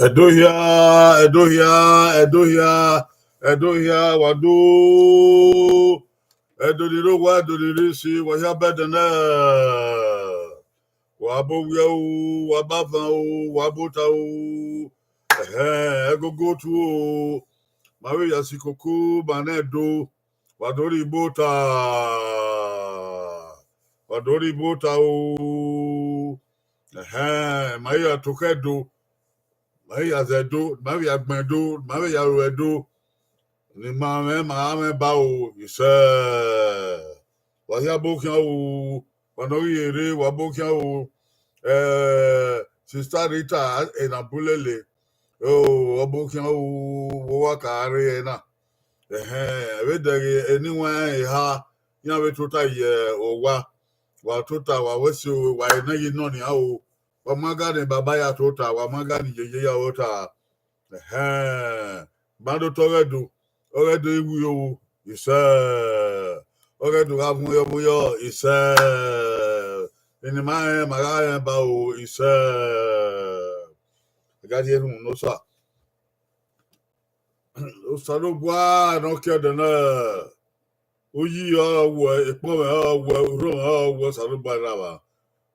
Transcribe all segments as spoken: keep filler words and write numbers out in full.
Ẹdohia, ẹdohia, ẹdohia, ẹdohia, wa do. Ẹdo ni rre owa, ẹdo ni rre isi, wa hia bẹdẹ nẹ. wa ba owiẹ o, wa ba avan o, wa ba ota o. Ẹhẹn, ẹgogo tu o. Ma vbe ya si koko, ma nẹ do. Wa do rhie ibo ta. Wa do rhie ibo ta o. Ẹhẹn, ma ya tokhẹ do. Ma ya zẹ do, ma vbe ya gbẹn do, ma vbe ya ruẹ do. Ne ima mwẹ, ma gha mwẹ ba o, isẹ. Wa hia bo khian o, wa nọ ghi rre, wa bo khian o. Eh, Sister Rita, ena bulele. O, ọ bo khian o, wo wa ka rre ẹre na. Ẹhẹn, vbe dẹghe eni wan eha, iran vbe tota ye owa. Wa tota, wa wẹ ẹse o, wa i na ye nọ nian o. Wa ma ga ne baba ya tota, wa ma ga ne yeye ya tota. Ẹhẹn, ma do ta ọghẹdo, ọghẹdo i wi o, isẹ. Ọghẹdo gha vuọn yọ, vuọn yọ, isẹ. Eni ma rẹn, ma gha rẹn ba o, isẹ. Ẹ gha rhie erhunmwu ne Osa. Osanobua ne ọ ke ẹdẹ na, uyi ọrọ wẹ, ekpọnmwẹ ọrọ wẹ, urhọmwẹ ọrọ wẹ, Osanobua na vba.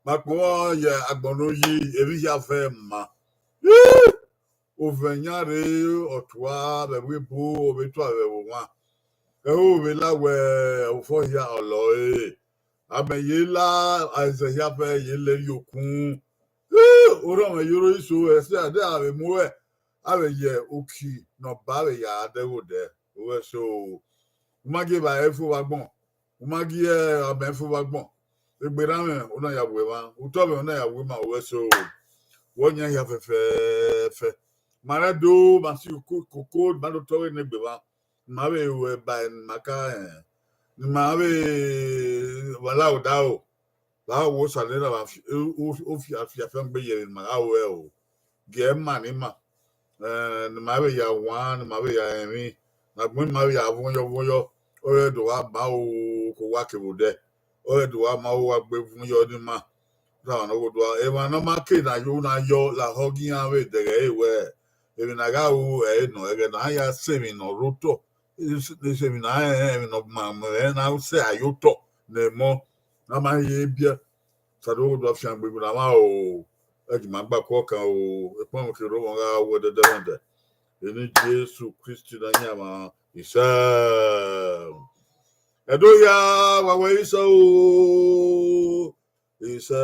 Ma kpọnmwẹ ye agbọn ne uyi, emwi hia fẹ ma. Ovẹn yan rre, ọtua vbe ẹvbo ebo, ovbe tua vbe ẹvbo mwa. Ẹho vbe la wẹ ofo hia ọ lọ ẹre. Amẹ ye la, Aizẹ hia fẹ ye lẹ rrie okun. Orhọnmwẹ ye oro iso, ẹse a de a vbe mu ẹ, a vbe ye uki ne ọ ba vbe ya dẹ vbe odẹ. Owẹ so, u ma gie evbare fo vbe agbọn, u ma gie amẹ fo vbe agbọn. Egbe erha mwẹ, u na ya wu emwa, utọ mwẹ, u na ya wu ima, owẹ so, wẹ ọyan hia fẹfẹfẹ. Ma rẹn do, ma si koko, ma do tọghe ne egbe mwa. Ma vbe ru ẹe ba ne ma ka rẹn, ne ma vbe vba la odaro, vbe a wo Osa ne erha mwa fi-, u-, u-, u fi-, afiafiangbe ye vbe ne ma gha ru ẹe o. Gie ima ne ima, eh, ne ma vbe ya wan, ne ma vbe ya rẹn emwi, ne agbọn ima vbe ya vuọn yọ, vuọn yọ, ọ rẹ do gha ma o, ko wa kevbe odẹ, ọ rẹ do gha ma o, wa gbe vuọn yọ ne ima. Ọmwa ne ọ gho dua, emwa ne ọ ma ke na yo, na yọ lahọ gie iran vbe dẹghẹ ẹre wẹ, emwi ne a gha ru ẹre nọ, ẹghẹ ne a ya sẹ emwi ne ọ rre otọ, ne sẹ emwi ne a rẹn, emwi ne ọ ma mwẹ na sẹ a ye otọ ne emọ, ne a ma rhie biẹ. Osanobua do afiangbe gbe na mwa o, ẹ gi ma gba ku ọkan o, ekpọnmwẹ ke rre ọmwa gha wu ẹdẹdẹmwẹdẹ. Eni Jesu Kristi ne a yan mwa, isẹ. Ẹdo hia, wa wẹ isẹ o, isẹ.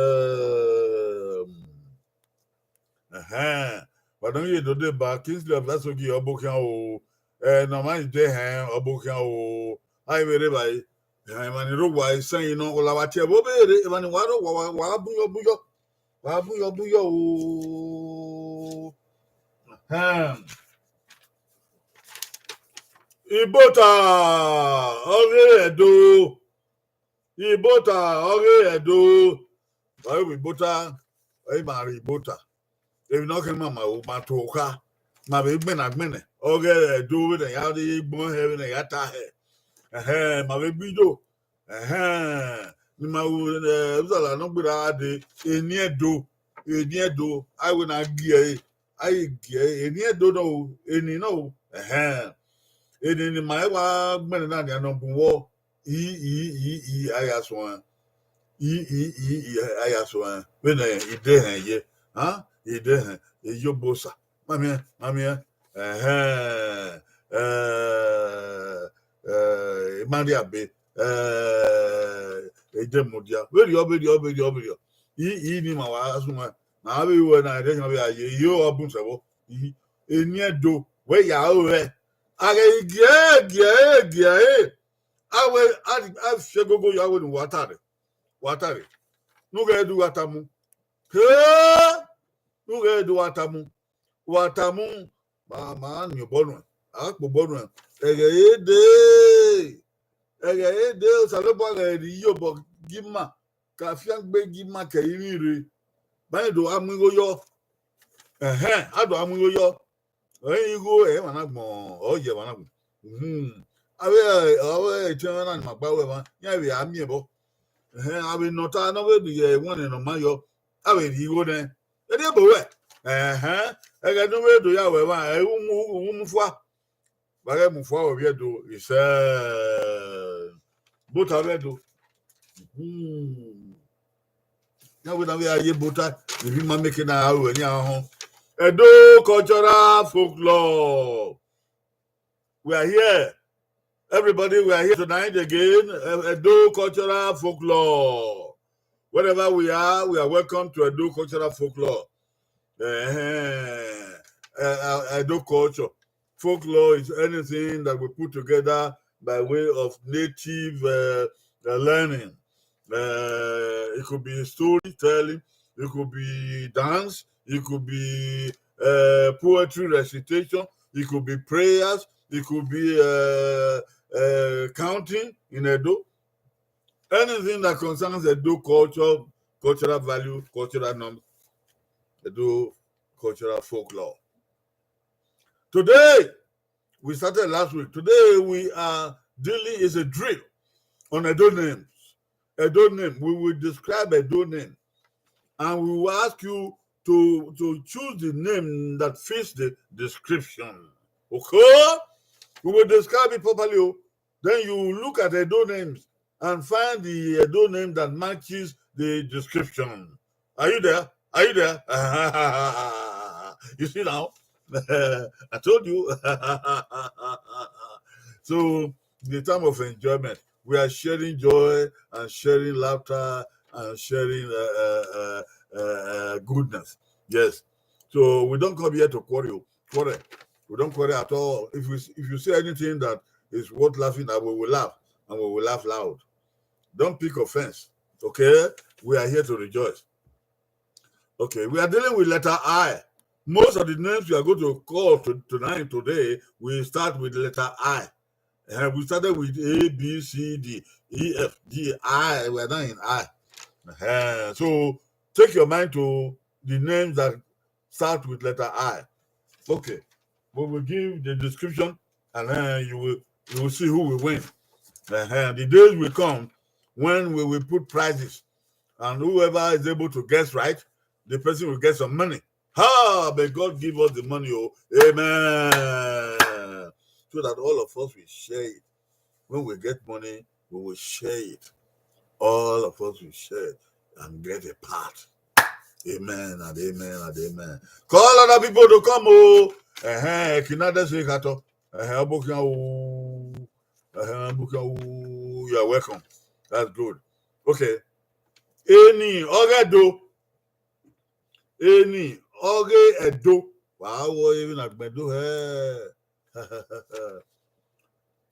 Ẹhẹn, wa nọ ye do deba, Kingsley of Lasogi, ọ bo khian o, ẹ, ne ọ ma de hẹn, ọ bo khian o, a i vbe rre evbare, ẹhẹn, emwa ni rre owa isẹn yi nọ, ọ la wa tie vbe obere, emwa ni wa rre owa, wa, wa bun yọ, bun yọ, wa bun yọ, bun yọ o. Ẹhẹn. Ibota, ọ ghe Ẹdo. Ibota, ọ ghe Ẹdo. Wa vbe Ibota, ọ i ma rre Ibota. Emwi ne ọ khin ma ma ru, ma to kha. Ma vbe gbẹn na gbẹn nẹ. Ọ ghe Ẹdo vbene ya rre egbọn hẹ, vbene ya ta hẹ. Ẹhẹn, ma vbe gbe ido. Ẹhẹn, ne ima ru, eh, Uzala ne ọ gberra gha dee, eni Ẹdo, eni Ẹdo, a i wẹ ne a gie ẹre, a i gie ẹre, eni Ẹdo nọ o, eni nọ o, ẹhẹn. Eni ne ima i wa gbẹnnẹ na nian nọ bun vbọ, i, i, i, i, a ya suẹn. I, i, i, i, a ya suẹn. Vbene i de hẹn ye, a, i de hẹn, i ye obosa. Ma miẹn, ma miẹn. Ẹhẹn, eh, eh, ma rhie abe, eh, e de mudia. Vberriọ, vberriọ, vberriọ, vberriọ. I, i ni ma wa suẹn. Ma vbe ru ẹe na, ẹdẹ yan vbe a ye, i yo ọ bun sẹ vbọ. I, eni Ẹdo, wẹ ya ru ẹe. A ghẹ i gie ẹre, gie ẹre, gie ẹre. A wẹ, a, a fi ẹgogo ya wẹ ne uwa ta rre. Wa ta rre. Ne u ghẹ do wa ta mu. He! Ne u ghẹ do wa ta mu. Wa ta mu, ma, ma ni obọ nuẹn, a kpe obọ nuẹn. Ẹghẹ e dee, ẹghẹ e dee, Osanobua ghẹ rhie iyobọ gie ima, ka fiangbe gie ima ke ẹrinmwi rre. Ba rẹn do gha mu igho yọ. Ẹhẹn, a do gha mu igho yọ. Ẹ i igho, ẹ i emwa na gbọn, ọ ye emwa na gbọn. Uhun. Avbe, avbe etẹn mwẹ na ni ma gba ru ẹmwa, iran vbe a miẹn vbọ. Ẹhẹn, avbe ne ọ ta ne ọ vbe do ye ẹwẹn ne ọ ma yọ, a vbe rhie igho nẹ. Erriọ ebo ruẹ. Ẹhẹn, ẹghẹ ne u vbe do ya ru ẹmwa, ẹ i u mu, u mu fua. Vbe a ghẹ mu fua, ovbi Ẹdo, isẹ. Ibota vbe Ẹdo. Uhun. Now we now we are here, but I, if you man making a, we are here, uh-huh. Edo cultural folklore. We are here. Everybody, we are here tonight again. Uh, Edo cultural folklore. Wherever we are, we are welcome to Edo cultural folklore. Uh, uh, uh, Edo culture. Folklore is anything that we put together by way of native, uh, uh, learning. Uh, it could be storytelling, it could be dance, it could be, uh, poetry recitation, it could be prayers, it could be, uh, uh, counting in Edo. Anything that concerns Edo culture, cultural value, cultural norms, Edo cultural folklore. Today, we started last week. Today, we are dealing is a drill on Edo names. Edo name. We will describe Edo name. And we will ask you to, to choose the name that fits the description. Okay? We will describe it properly. Oh. Then you look at Edo names and find the Edo name that matches the description. Are you there? Are you there? You see now? I told you. So, the time of enjoyment, we are sharing joy and sharing laughter and sharing, uh, uh, uh, uh, uh, goodness. Yes. So we don't come here to quarrel. Quarrel. We don't quarrel at all. If we, if you say anything that is worth laughing at, we will laugh, and we will laugh loud. Don't pick offense. Okay? We are here to rejoice. Okay, we are dealing with letter I. Most of the names we are going to call to, tonight, today, we start with letter I. And we started with A, B, C, D, E, F, G, I. We are now in I. Uh, so take your mind to the names that start with letter I. Okay. We will give the description, and then you will, you will see who will win. Uh, the days will come when we will put prizes, and whoever is able to guess right, the person will get some money. Ha! May God give us the money, oh, amen. So that all of us will share it. When we get money, we will share it. All of us will share it and get a part. Amen and amen and amen. Call other people to come, oh. Uh-huh. Kinade se kato. Uh-huh. Abokian, oh. Uh-huh. Abokian, oh. You are welcome. That's good. Okay. Eni, ọghe Ẹdo. Eni, ọghe Ẹdo. Wa wọ emwi na gbẹn do hẹ.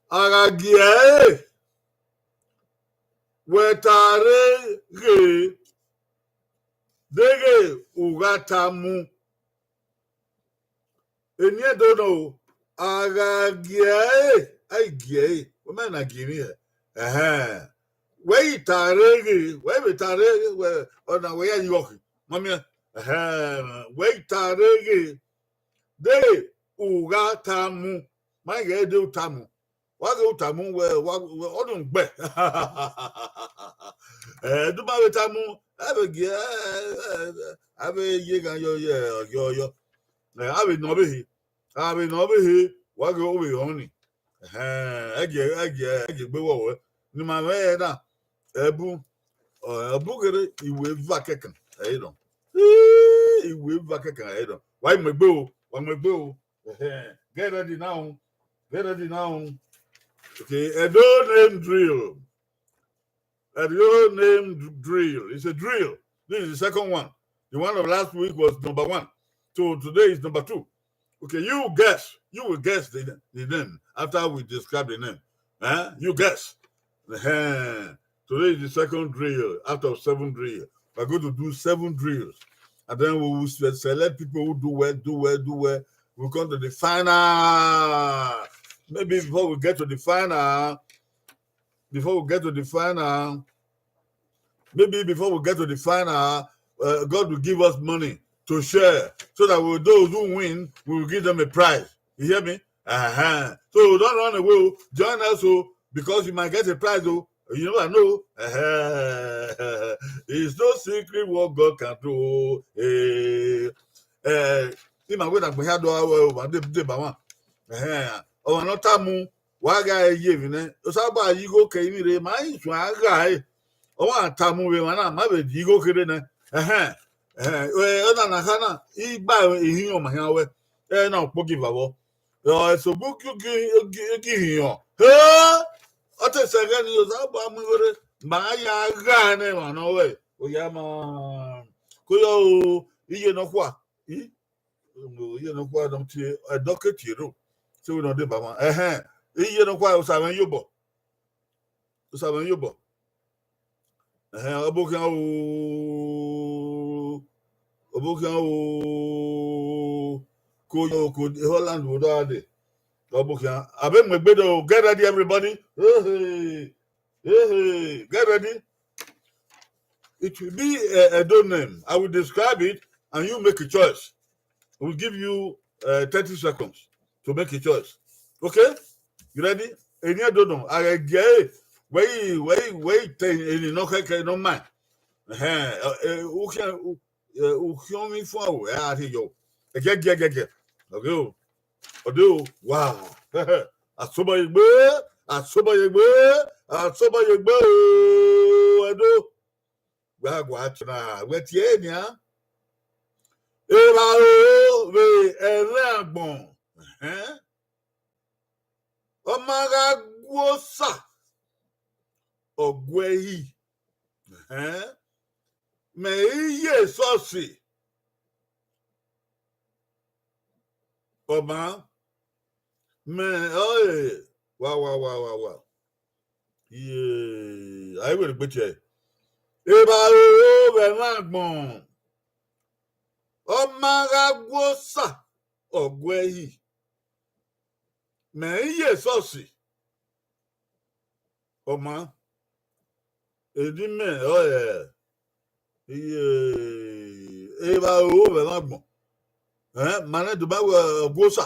A gha gie ẹre, wẹ ta re ghe, deghẹ u gha ta mu. Eni Ẹdo nọ o, a gha gie ẹre, a i gie ẹre, wẹ ma na gie emwi hẹ. Ẹhẹn. Wẹ i ta re ghe, wẹ vbe ta re ghe, wẹ, ọna wẹ ya yi ọkhi. Ma miẹn. Ẹhẹn. Wẹ i ta re ghe, deghẹ u gha ta mu, ma ghẹ deghẹ u ta mu. Wa ghe u ta mu wẹ, wa, wẹ, ọ dun gbẹ. Eh, du ma vbe ta mu, a vbe gie, eh, eh, eh, a vbe ye ghan yọ, yọ, yọ, yọ. Eh, a vbe nọ ọvbehe. A vbe nọ ọvbehe, wa ghe ọ vbe họn ni. Ẹhẹn, ẹgie, ẹgie, ẹgie gbe wọ wẹ. Ne ima mwẹ ẹre na, ẹbu, ọ, ẹbu ghere, iwe eva kẹkan, ẹ i dọn. Ii, iwe eva kẹkan, ẹ i dọn. Wa i mu egbe o, wa mu egbe o. Ẹhẹn, get ready now. Get ready now. Okay, Edo name drill. Edo name dr-, drill. It's a drill. This is the second one. The one of last week was number one. So today is number two. Okay, you guess. You will guess the, the name after we describe the name. Eh? You guess. Eh. Today is the second drill out of seven drill. We're going to do seven drills. And then we will se-, select people who do well, do well, do well. We'll come to the final. Maybe before we get to the final, before we get to the final, maybe before we get to the final, uh, God will give us money to share so that we, those who win, we will give them a prize. You hear me? Uh-huh. So don't run away. Oh. Join us, oh, because you might get a prize, oh. You never know. Uh-huh. It's no secret what God can do. Oh. Eh, eh, ima wẹ na gbẹn hia do aro, oh, ma de, de ba wan. Eh, ọ ma nọ ta mu, wa gha ye emwi nẹ. Osanobua yi igho ke emwi rre, ma i suẹn a gha ẹre. Ọ ma ta mu vbe emwa na, ma vbe yi igho kherhe nẹ. Ẹhẹn, ẹhẹn, ẹ, ọna na kha na, I gba ihinrọn ma hia wẹ. Ẹ na ukpo gi vbe vbọ. Ẹ, ẹsogbu gi, gi, gi, gi ihinrọn. He! Ọ te sẹ ẹghẹ ne Osanobua mu igho rre, ma ya gha ne emwa nọ wẹ. Oya ma. Ko yọ o, iye nọkhua. I? Iye nọkhua nọ tie, ẹdọ ke tie ro. Se wẹ nọ deba ma. Ẹhẹn. Iye nọkhua, Osa mwẹ yobọ. Osa mwẹ yobọ. Ẹhẹn, ọ bọ khian o. Ọ bọ khian o. Ko yo, ko Holland wo da de. Ọ bọ khian. Abe mu egbe do. Get ready, everybody. Hey, hey. Hey, hey. Get ready. It will be a, a Edo name. I will describe it and you make a choice. I will give you uh, thirty seconds to make a choice. Okay? You ready? Eni Edo nọ, a ghẹ gie ẹre, wẹ i, wẹ i, wẹ i te eni nọ khẹke nọ ma. Ẹhẹn, ẹ, ẹ, ukhian, u-, ẹ, ukhiọn vbe fua o, ẹ a rhie yọ. Ẹgẹgiẹ, ẹgẹgiẹ. Okay o. Ọdẹ o, wa. Asobọyegbe, asobọyegbe, asobọyegbe o, Edo. Wa gua tie na, wẹ tie nian. Evba ro vbe ẹmwẹ agbọn. Ẹhẹn. Ọ ma gha gu Osa, ọ gu ẹhi. Ẹhẹn. Mẹ i ye esọsi. Ọ ma, mẹ ọre, wa, wa, wa, wa, wa. Iye, a i wẹ ne egbe tie ẹre. Evba ro vbe ẹmwẹ agbọn. Ọ ma gha gu Osa, ọ gu ẹhi. Mẹ i ye esọsi. Ọ ma, eni mẹ ọre, iye, evba ro vbe ẹmwẹ agbọn. Ẹn, ma nẹ do ma wẹ ọ gu Osa.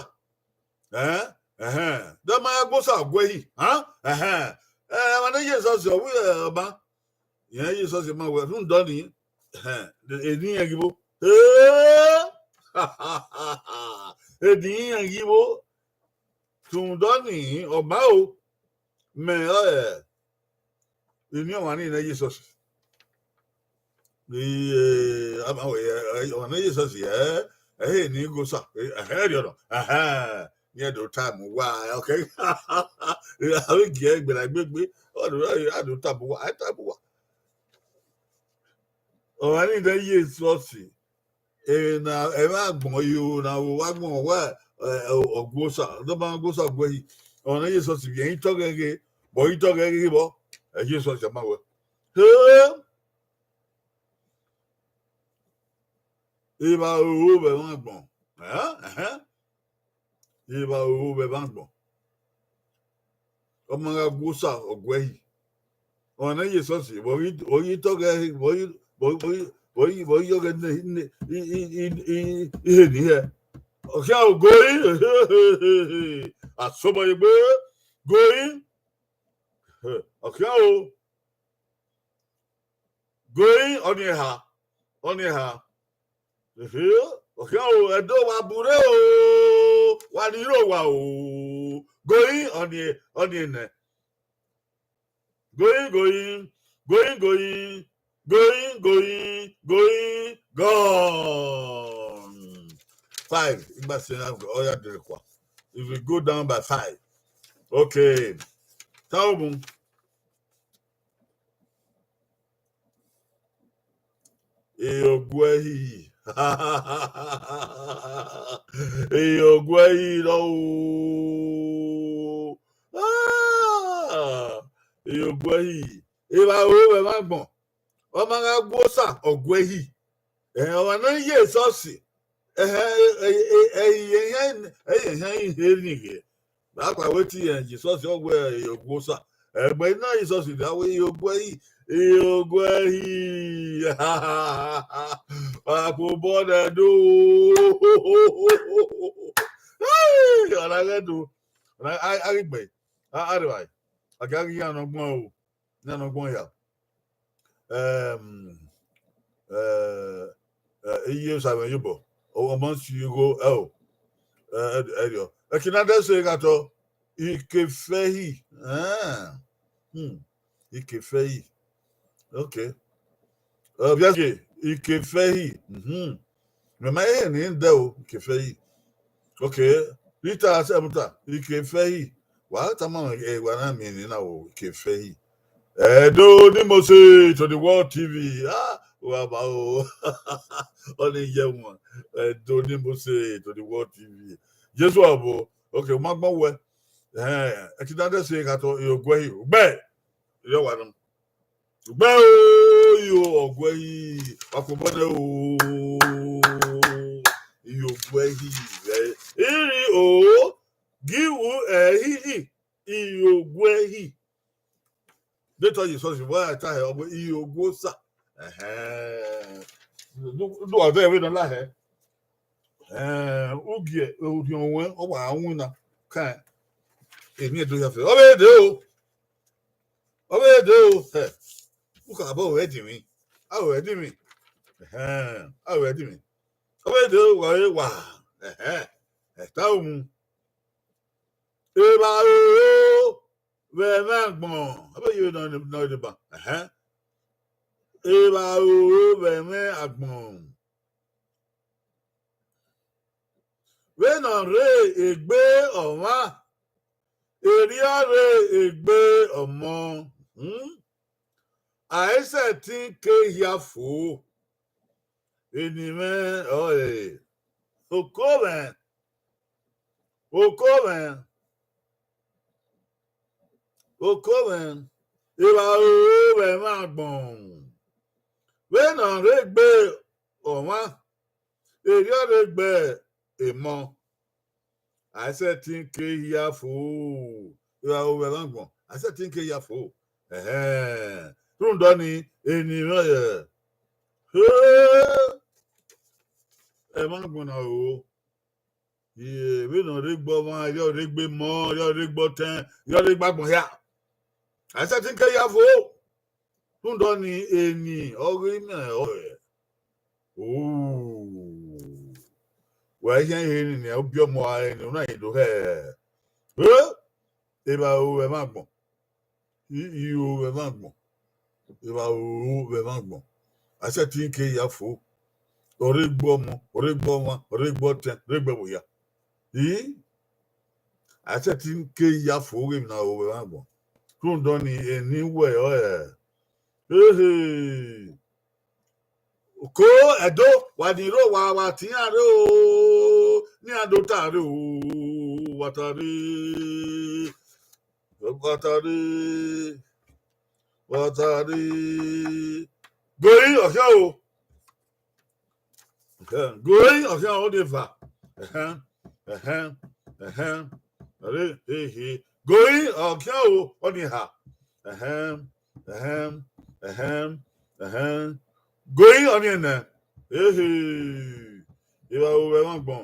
Ẹn, ẹhẹn. Dọ ma ya gu Osa, ọ gu ẹhi. Ẹn, ẹhẹn. Ẹ, ma nẹ Jesus, ọ wẹ, ẹ, ọ ma. Irẹn Jesus ma wẹ, rhunmwuda ọnii, ẹhẹn, eni iran ghi vbo. Ee! Eni iran ghi vbo. Rhunmwuda ọnii, ọ ma o. Mẹ ọre, eni ọmwa ni nẹ Jesus. Iye, ama wẹ, ẹ, ẹ, ọmwa ne Jesus, ẹ, ẹ he ni gu Osa, ẹ, ẹhẹn, ẹrriọ nọ, ẹhẹn, iran do ta mu uwa, okay? Avbe gie ẹgbẹra gbegbe, ọ do, a do ta mu uwa, a ta mu uwa. Ọmwa ni nẹ Jesus, ena, ẹmwẹ agbọn yo, na vbe uwa agbọn wa, ẹ, ọ gu Osa, ọ ma gu Osa gu ẹhi. Ọmwa ne Jesus vbe ẹn i tọghẹ ghe, vbe ọ i tọghẹ ghe vbọ, ẹ, Jesus ma wẹ. He! Evba ro vbe ẹmwẹ agbọn. Ẹhẹn, ẹhẹn. Evba ro vbe ẹmwẹ agbọn. Ọ ma gha gu Osa, ọ gu ẹhi. Ọmwa ne Jesus, vbe ọ ghi, vbe ọ ghi tọghẹ, vbe ọ ghi, vbe ọ ghi, vbe ọ ghi, vbe ọ ghi yọghẹ ne, ne, i, i, i, i, ihe ni hẹ. Ọ khian o, going. Asobọyegbe, going. Ọ khian o. Going, ọnii eha, ọnii eha. Ehe, ọ khian o, Ẹdo wa burre o, wa ni rre owa o. Going, ọnii, ọnii nẹ. Going, going, going, going, going, going, going, gone. Five, igba se na, ọ ya dere kua. If we go down by five. Okay. Tao mu. Ehe, ọ gu ẹhi. Ehe, ọ gu ẹhi nọ o. Ah! Ehe, ọ gu ẹhi. Evba ro vbe ẹmwẹ agbọn. Ọ ma gha gu Osa, ọ gu ẹhi. Ẹhẹn, ọmwa ne ọ ye esọsi. Ẹhẹn, ẹ, ẹ, ẹ, ẹ, ẹ, ẹ, ẹ, ihe ni ghe. Akpa wẹ te irẹn Jesus ọ wẹ, "Ehe, ọ gu Osa." Ẹgbẹe na Jesus da wẹ, "Ehe, ọ gu ẹhi, ehe, ọ gu ẹhi." Akpo bọ nẹ do. Hey, ọna ghẹ do. Ọna, a, a ghi gbe. A, a rre vbe. A gha ghi ya nọ gbọn o. Iran nọ gbọn ya. Ẹm, ẹ, ẹ, iye Osa mwẹ yobọ, ọ, ọ ma si igho, ẹ o. Ẹ, ẹ, ẹrriọ. Ẹki na dẹ sẹ gha tọ, Ikefẹhi. Ẹn. Hmm. Ikefẹhi. Okay. Ẹ, Ọviasike, Ikefẹhi. Mhm. Mẹ ma he ne dẹ o, Ikefẹhi. Okay. Rita Asẹmuta, Ikefẹhi. Wa tama mwẹ, eh, wa na miẹn eni na o, Ikefẹhi. Ẹdo ni Mose to the World T V. Ah, wa ba o. Ọni yẹ wọn. Ẹdo ni Mose to the World T V. Jesu ọbo. Okay, u ma gbọn wẹ. Eh, ẹkidadẹ se ka to, e oguẹhi. Ugbẹ. Yọ wa nọ. Ugbẹ o, iyo oguẹhi, wa kobọ nẹ o, iyo oguẹhi, ẹ, iri o, gi u ẹhi i, iyo oguẹhi. De tọ Jesus, wẹ a ta hẹ, ọ wẹ iyo oguosa. Ẹhẹn. Du, du wa vẹ vbene ọ la hẹ. Ẹhẹn, u gie orhiọn ruẹn, ọ wa winna, kan, emwi do ya fẹ. Ọ vbe de o. Ọ vbe de o, hẹ, u kha bọ wẹ dinmwi, a wẹ dinmwi, ẹhẹn, a wẹ dinmwi. Ọ vbe de o, wa re wa, ẹhẹn, ẹta umu. Evba ro vbe ẹmwẹ agbọn, ọ vbe ye nọ nọ deba, ẹhẹn. Evba ro vbe ẹmwẹ agbọn. Vbene ọ rre egbe ọmwa, erriọ rre egbe ọmọ, hmm? A i sẹtin ke hia fo. Eni mwẹ ọre, oko mwẹ, oko mwẹ, oko mwẹ, evba ro vbe ẹmwẹ agbọn. Vbene ọ rre egbe ọmwa, erriọ rre egbe emọ, a i sẹtin ke hia fo. Evba ro vbe ẹmwẹ agbọn, a i sẹtin ke hia fo. Ẹhẹn. Rhunmwuda ọnii, eni mwẹ ọre, he, ẹmwẹ agbọn na ro. Vbene ọ rre egbe ọmwa, erriọ rre egbe emọ, erriọ rre egbe ọtẹn, erriọ rre egbe agbọn hia. A i sẹtin ke hia fo. Rhunmwuda ọnii, eni ọghe imẹ ọre. Oo. Wẹ i khian he eni ne ubiọmọ a re ne u na ye do hẹ. Eh? Evba ro vbe ẹmwẹ agbọn. I, iro vbe ẹmwẹ agbọn. Evba ro vbe ẹmwẹ agbọn. A i sẹtin ke ya fo. Ọ rre egbe ọmọ, ọ rre egbe ọmwa, ọ rre egbe ọtẹn, ọ rre egbe ẹvbo hia. I, a i sẹtin ke ya fo ghe emwi ne a ro vbe ẹmwẹ agbọn. Rhunmwuda ọnii, eni wẹ ọre. Ehe. Oko Ẹdo, wa ni rre owa, wa te iran rre o, ne iran do ta rre o, wa ta rre, wa ta rre, wa ta rre. Gori ọkhian o. Ẹhẹn, gori ọkhian o de eva. Ẹhẹn, ẹhẹn, ẹhẹn. Re, he, he. Gori ọkhian o, ọ ni eha. Ẹhẹn, ẹhẹn, ẹhẹn, ẹhẹn. Gori ọ ni ẹnẹ. Ehe. Evba ro vbe ẹmwẹ agbọn.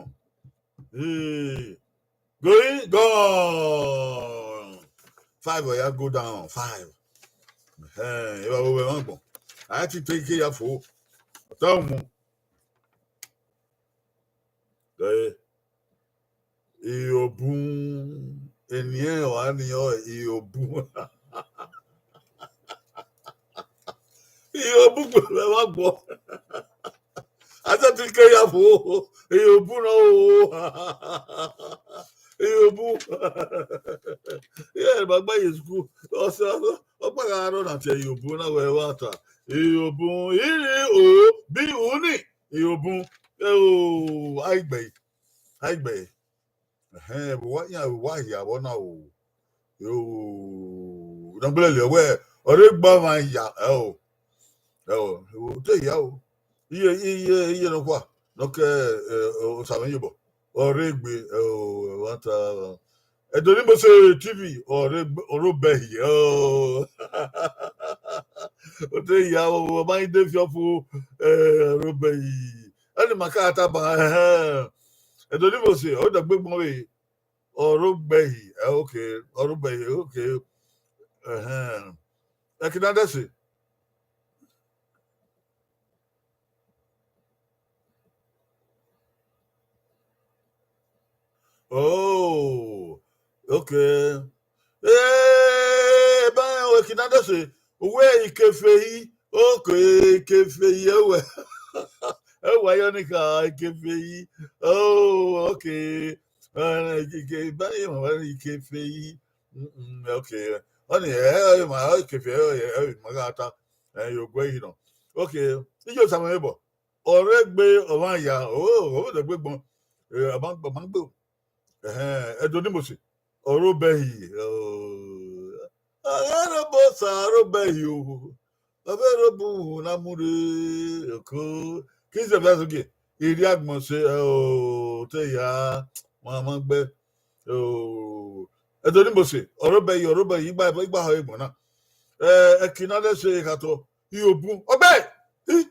He. Gori gone. Five, oya, go down. Five. Ẹhẹn, evba ro vbe ẹmwẹ agbọn. A i te ke ya fo. Ọta umu. Ẹ, Iyobun, eni ẹnrẹn ọre ni ọ, Iyobun. Iyobun gbẹmwẹ vbe agbọn. A i sẹtin ke ya fo, Iyobun nọ o. Iyobun. Iran ma gba ye school. Ọsẹ, ọkpa gha rọ na tie Iyobun na wẹ ẹmwata. Iyobun, iri o, bi uni. Iyobun, ẹ o, a i gbe, a i gbe. Ẹhẹn, vbe uwa, iran vbe uwa hia vbọ na o. Ẹ o, ne ọ gbele lẹ wẹ, ọ rre egbe ọmwa ya, ẹ o. Ẹ o, te hia o. Iye, iye, iye nọkhua, ne ọ ke, ẹ, Osamẹ iyobọ. Ọ rre egbe, ẹ o, ẹmwata. Ẹdo ni Mose T V, ọ rre egbe, ọ rre obọ ẹhi, ẹ o. Ọ te hia o, ọ ma i de fiọfu, ẹ, ọ rre obọ ẹhi. Ẹni ma ka taba, ẹhẹn. Ẹdo ni Mose, ọ dagbe gbọn vbe, ọ rre obọ ẹhi, ẹ, okay, ọ rre obọ ẹhi, okay. Ẹhẹn. Ẹkidadẹse. Oh, okay. Eh, eba ẹkidadẹse, uwẹ Ikefehi, Okay, Ikefe yi, ẹwẹ. Ẹwẹ, ayọ ni kha Ikefe yi. Oh, okay. Eh, Ike, Ike, ba ye ma wa Ikefe yi. Mm, mm, okay. Ọni, eh, eh, ma, Ikefe, eh, eh, eh, ma gha ta. Eh, yo gbe yi nọ. Okay. Iye Osamuẹn Ebọ. Ọre gbe ọmwa ya, o, o, o, gbe gbọn. Eh, a ma, a ma gbe. Ẹhẹn, Ẹdo ni Mose. Ọre obọ ẹhi, o. Ọre obọ Osa, ọre obọ ẹhi, o. Ọvbe ro bu na mu rre oko. Kizẹ vbe azogie, irri agbọn se, o, te ya, ma ma gbe. O, Ẹdo ni Mose, ọre obọ ẹhi, ọre obọ ẹhi, igba, igba ho egbọn na. Eh, ẹki na dẹ se khato, i obun. Ọgbe! I,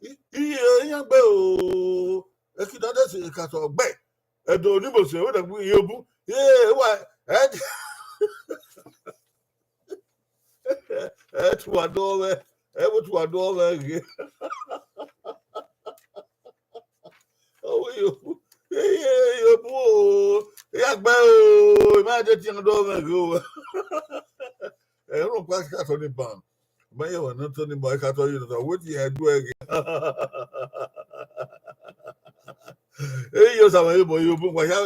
i, i, iran gbe, o. Ẹki na dẹ se khato, ọgbe. Ẹdo ni Mose, wẹ dẹ gbe i obun. Ye, wa, ẹ, ẹ tu wa do vẹ, ẹ wo tu wa do vẹ ghe. Ọwẹ yo, ye, ye, yo bu o, ya gbe o, ma de tian do vẹ ghe o. Ẹ, rhunmwuda khato ni ban. Ma ye wa ne ọ tọ ni ma khato yi nọ, wetin ẹ do ẹghe. Eyi yo sama ye bọ yo bu, wa ya,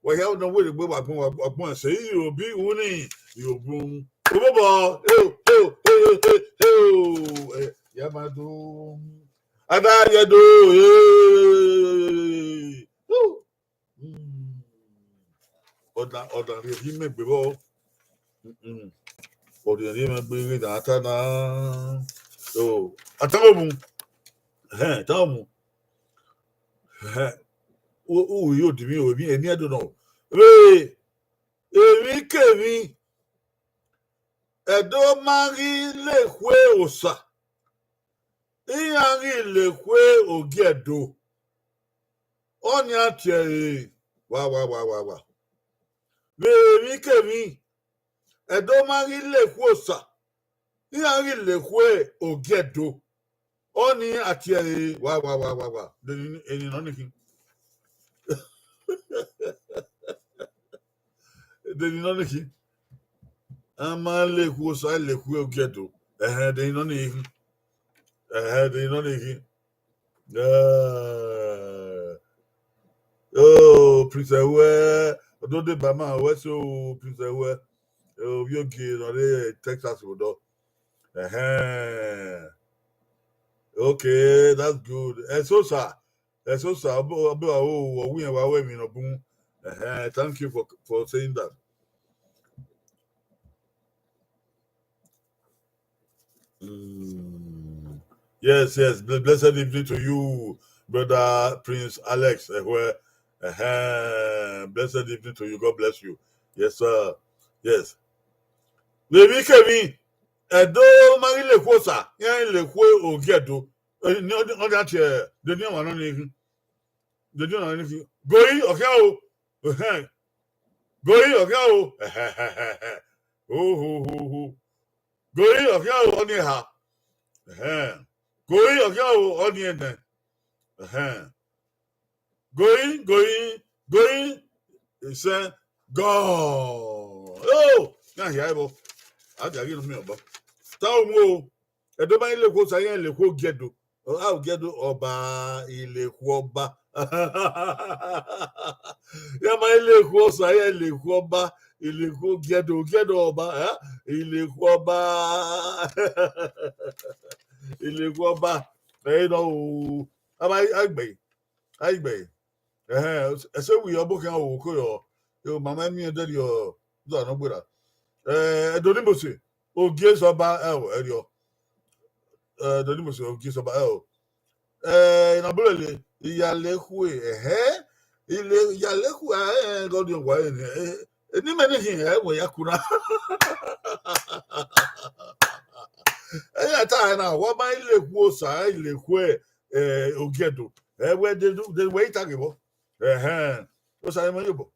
wa ya no wele gbe wa gbọn, wa gbọn se yo bi uni yo bu. Obobo, eo, eo, eo, eo, eo. Eh, ya ma do. Ada ye do. Eh. Woo. Mm. Ọna, ọna rhie imẹ gbe vbọ. Mm-mm. Ọ rhie imẹ gbe ghe na ta na. So, atan mu. Ẹhẹn, atan mu. Ẹhẹn. U, u, yo di mi, o, emwi, emwi Ẹdo nọ. Vbe, emwi kemwi, Ẹdo ma ghi lekhue Osa. Iran ghi lekhue Ogie Ẹdo. Ọni a tie ẹre, wa, wa, wa, wa, wa. Vbe emwi kemwi, Ẹdo ma ghi lekhue Osa, iran ghi lekhue Ogie Ẹdo. Ọni a tie ẹre, wa, wa, wa, wa, wa. Deni, eni nọ ni khin. Deni nọ ni khin. A ma lekhue Osa, lekhue Ogie Ẹdo. Ẹhẹn, deni nọ ni khin. Ẹhẹn, deni nọ ni khin. Eh. Oh, Prince Ẹwẹ, Odode Bama, wẹ so, Prince Ẹwẹ. Oh, ovbi ogie nọ rre Texas vbe odọ. Ẹhẹn. Okay, that's good. Ẹsosa, Ẹsosa, ọbọ, ọbọ, o, ọ wẹ wa wẹ emwi nọ bun. Ẹhẹn, thank you for, for saying that. Mm. Yes, yes. Ble-, blessed evening to you, brother Prince Alex. Eh, well, eh, blessed evening to you. God bless you. Yes, sir. Yes. Vbe emwi kemwi, Ẹdo ma ghi lekhue Osa, iran ghi lekhue Ogie Ẹdo. Eh, ni, ni, ni, ni, eh, deni ọmwa nọ ni khin. Deni ọmwa nọ ni khin. Goi, ọ khian o. Ẹhẹn. Goi, ọ khian o. Ẹhẹhẹhẹ. Ho, ho, ho, ho. Goi, ọ khian o, ọni eha. Ẹhẹn. Goi, ọ khian o, ọni ẹnẹ. Ẹhẹn. Goi, goi, goi, isẹn, gọ. Oh, na hia ẹvbo. A dia ghi nu mi ọba. Ta omu o. Ẹdo ma ghi lekhue Osa, iran ghi lekhue Ogie Ẹdo. Ọ, a, Ogie Ẹdo, ọba, ilekhue ọba. Iran ma ghi lekhue Osa, iran ghi lekhue ọba, ilekhue Ogie Ẹdo, Ogie Ẹdo ọba, eh? Ilekhue ọba. Ilekhue ọba. Ẹ nọ o. A ma, a gbe. A gbe. Ẹhẹn, ẹse wi ọbokhian o, ko yọ. Yo, mama miẹn dẹrriọ, zọ nọ gberra. Eh, Ẹdo ni Mose, Ogie Sọba, ẹ o, ẹrriọ. Eh, Ẹdo ni Mose, Ogie Sọba, ẹ o. Eh, Inabolele, Iyalekhue, ẹhẹn. Ile, Iyalekhue, eh, gọdiọn wa, eh, eh, eni mẹ ni hin, eh, wẹ ya kuna. Ẹ ya ta na, wa ma lekhue Osa, lekhue, eh, Ogie Ẹdo. Ẹ wẹ de, de wẹ ita ghe vbọ. Ẹhẹn. Osa, ẹ ma ye obọ.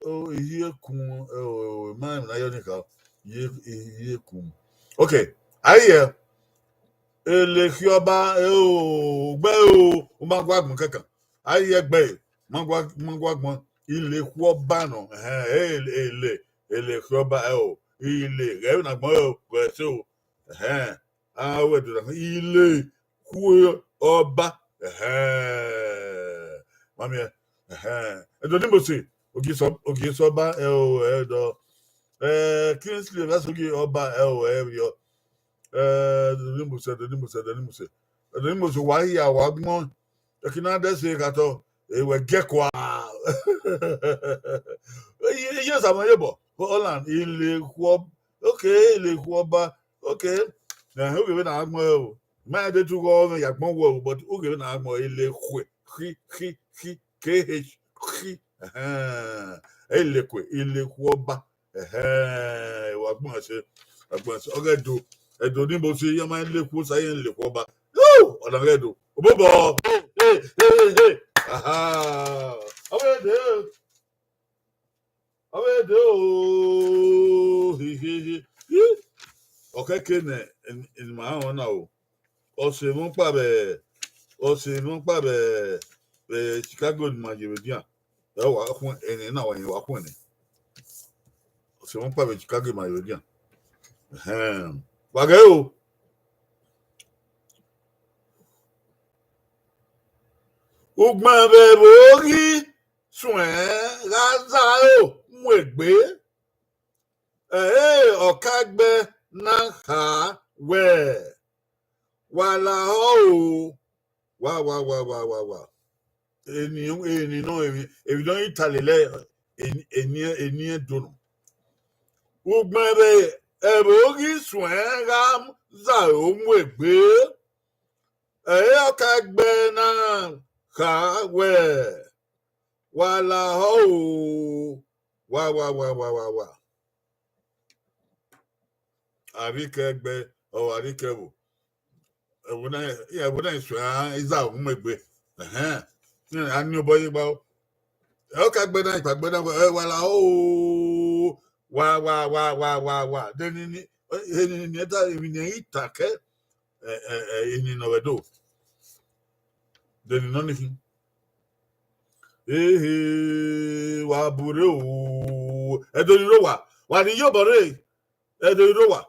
O, iye kun, o, ma na yọ ni kha, iye, iye kun. Okay, aye, ilekhiọba, o, gbe o, u ma gua gbọn kankan. Aye gbe, ma gua, ma gua gbọn, ilekhuọba nọ, ẹhẹn, ele, ele, ilekhiọba, ẹ o, ile, ghẹ na gbọn, ẹ o, gbe ẹse o, ẹhẹn. A ru Ẹdo na, Ilekhuo Ọba. Ẹhẹn. Ma miẹn. Ẹhẹn. Ẹdo ni Mose, Ogie Sọ-, Ogie Sọba, ẹ o, ẹ dọ. Eh, Kingsley Ọbasogie Ọba, ẹ o, ẹ vbiọ. Eh, Ẹdo ni Mose, Ẹdo ni Mose, Ẹdo ni Mose. Ẹdo ni Mose, wa hia, wa gbọn. Ẹki na dẹ sẹ khatọ, ewẹ giẹ kua. Iye, iye Osamẹ ye bọ. Holland, Ilekhuo, okay, Ilekhuo Ọba, okay. Na, ughe vbe na gbọn o. Ma de tu gọ mwẹ ya gbọn wẹ o, but ughe vbe na gbọn, Ilekhuo, khi, khi, khi, K H, khi. Ẹhẹn. Ilekhuo, Ilekhuo Ọba. Ẹhẹn, wa gbọn ẹse, wa gbọn ẹse. Ọghe Ẹdo, Ẹdo ni Mose, iran ma Ilekhuo Osa, iran Ilekhuo Ọba. Yoo, ọna ghe Ẹdo. Obobọ. Hey, hey, hey, hey. Aha. Ọvbe de. Ọvbe de o. Hi, hi, hi. Hi. Ọ kẹke nẹ, en, en ma rẹn na o. Ọse mwẹ ọkpa vbe, ọse mwẹ ọkpa vbe, vbe Chicago ne ima ye vbe edian. Ẹ wa khuẹn, ẹnẹ na wa, wa khuẹn nẹ. Ọse mwẹ ọkpa vbe Chicago ma ye vbe edian. Ẹhẹn. Wa ghẹ o. Ugbẹn vbe ẹvbo ghi suẹn gha zaro mu egbe. Ẹre ọkagbẹ na kha wẹẹ, wa lahọ o, wa, wa, wa, wa, wa, wa. Eni, eni nọ, emwi, emwi nọ i ta lele eni, eni, eni Ẹdo nọ. Ugbẹn vbe ẹvbo ghi suẹn gha zaro mu egbe, ẹre ọkagbẹ na kha wẹẹ, wa lahọ o, wa, wa, wa, wa, wa, wa. Arhiọkẹgbẹ, ọ, arhiọkẹvbo. Ẹvbo na, ẹvbo na i suẹn, a, i zaro mu egbe. Ẹhẹn. A ni obọ ye gba o. Ọkagbẹ na, ikpagbẹ na, ẹ, wa lahọ o. Wa, wa, wa, wa, wa, wa. De ni, ni, eni ni ta, emwi ne I ta kẹ, ẹ, ẹ, ẹ, eni nọ vbe Ẹdo. De ni nọ ni khin. Ehe, wa burre o. Ẹdo ni rre owa. Wa ni ye obọ rre. Ẹdo ni rre owa.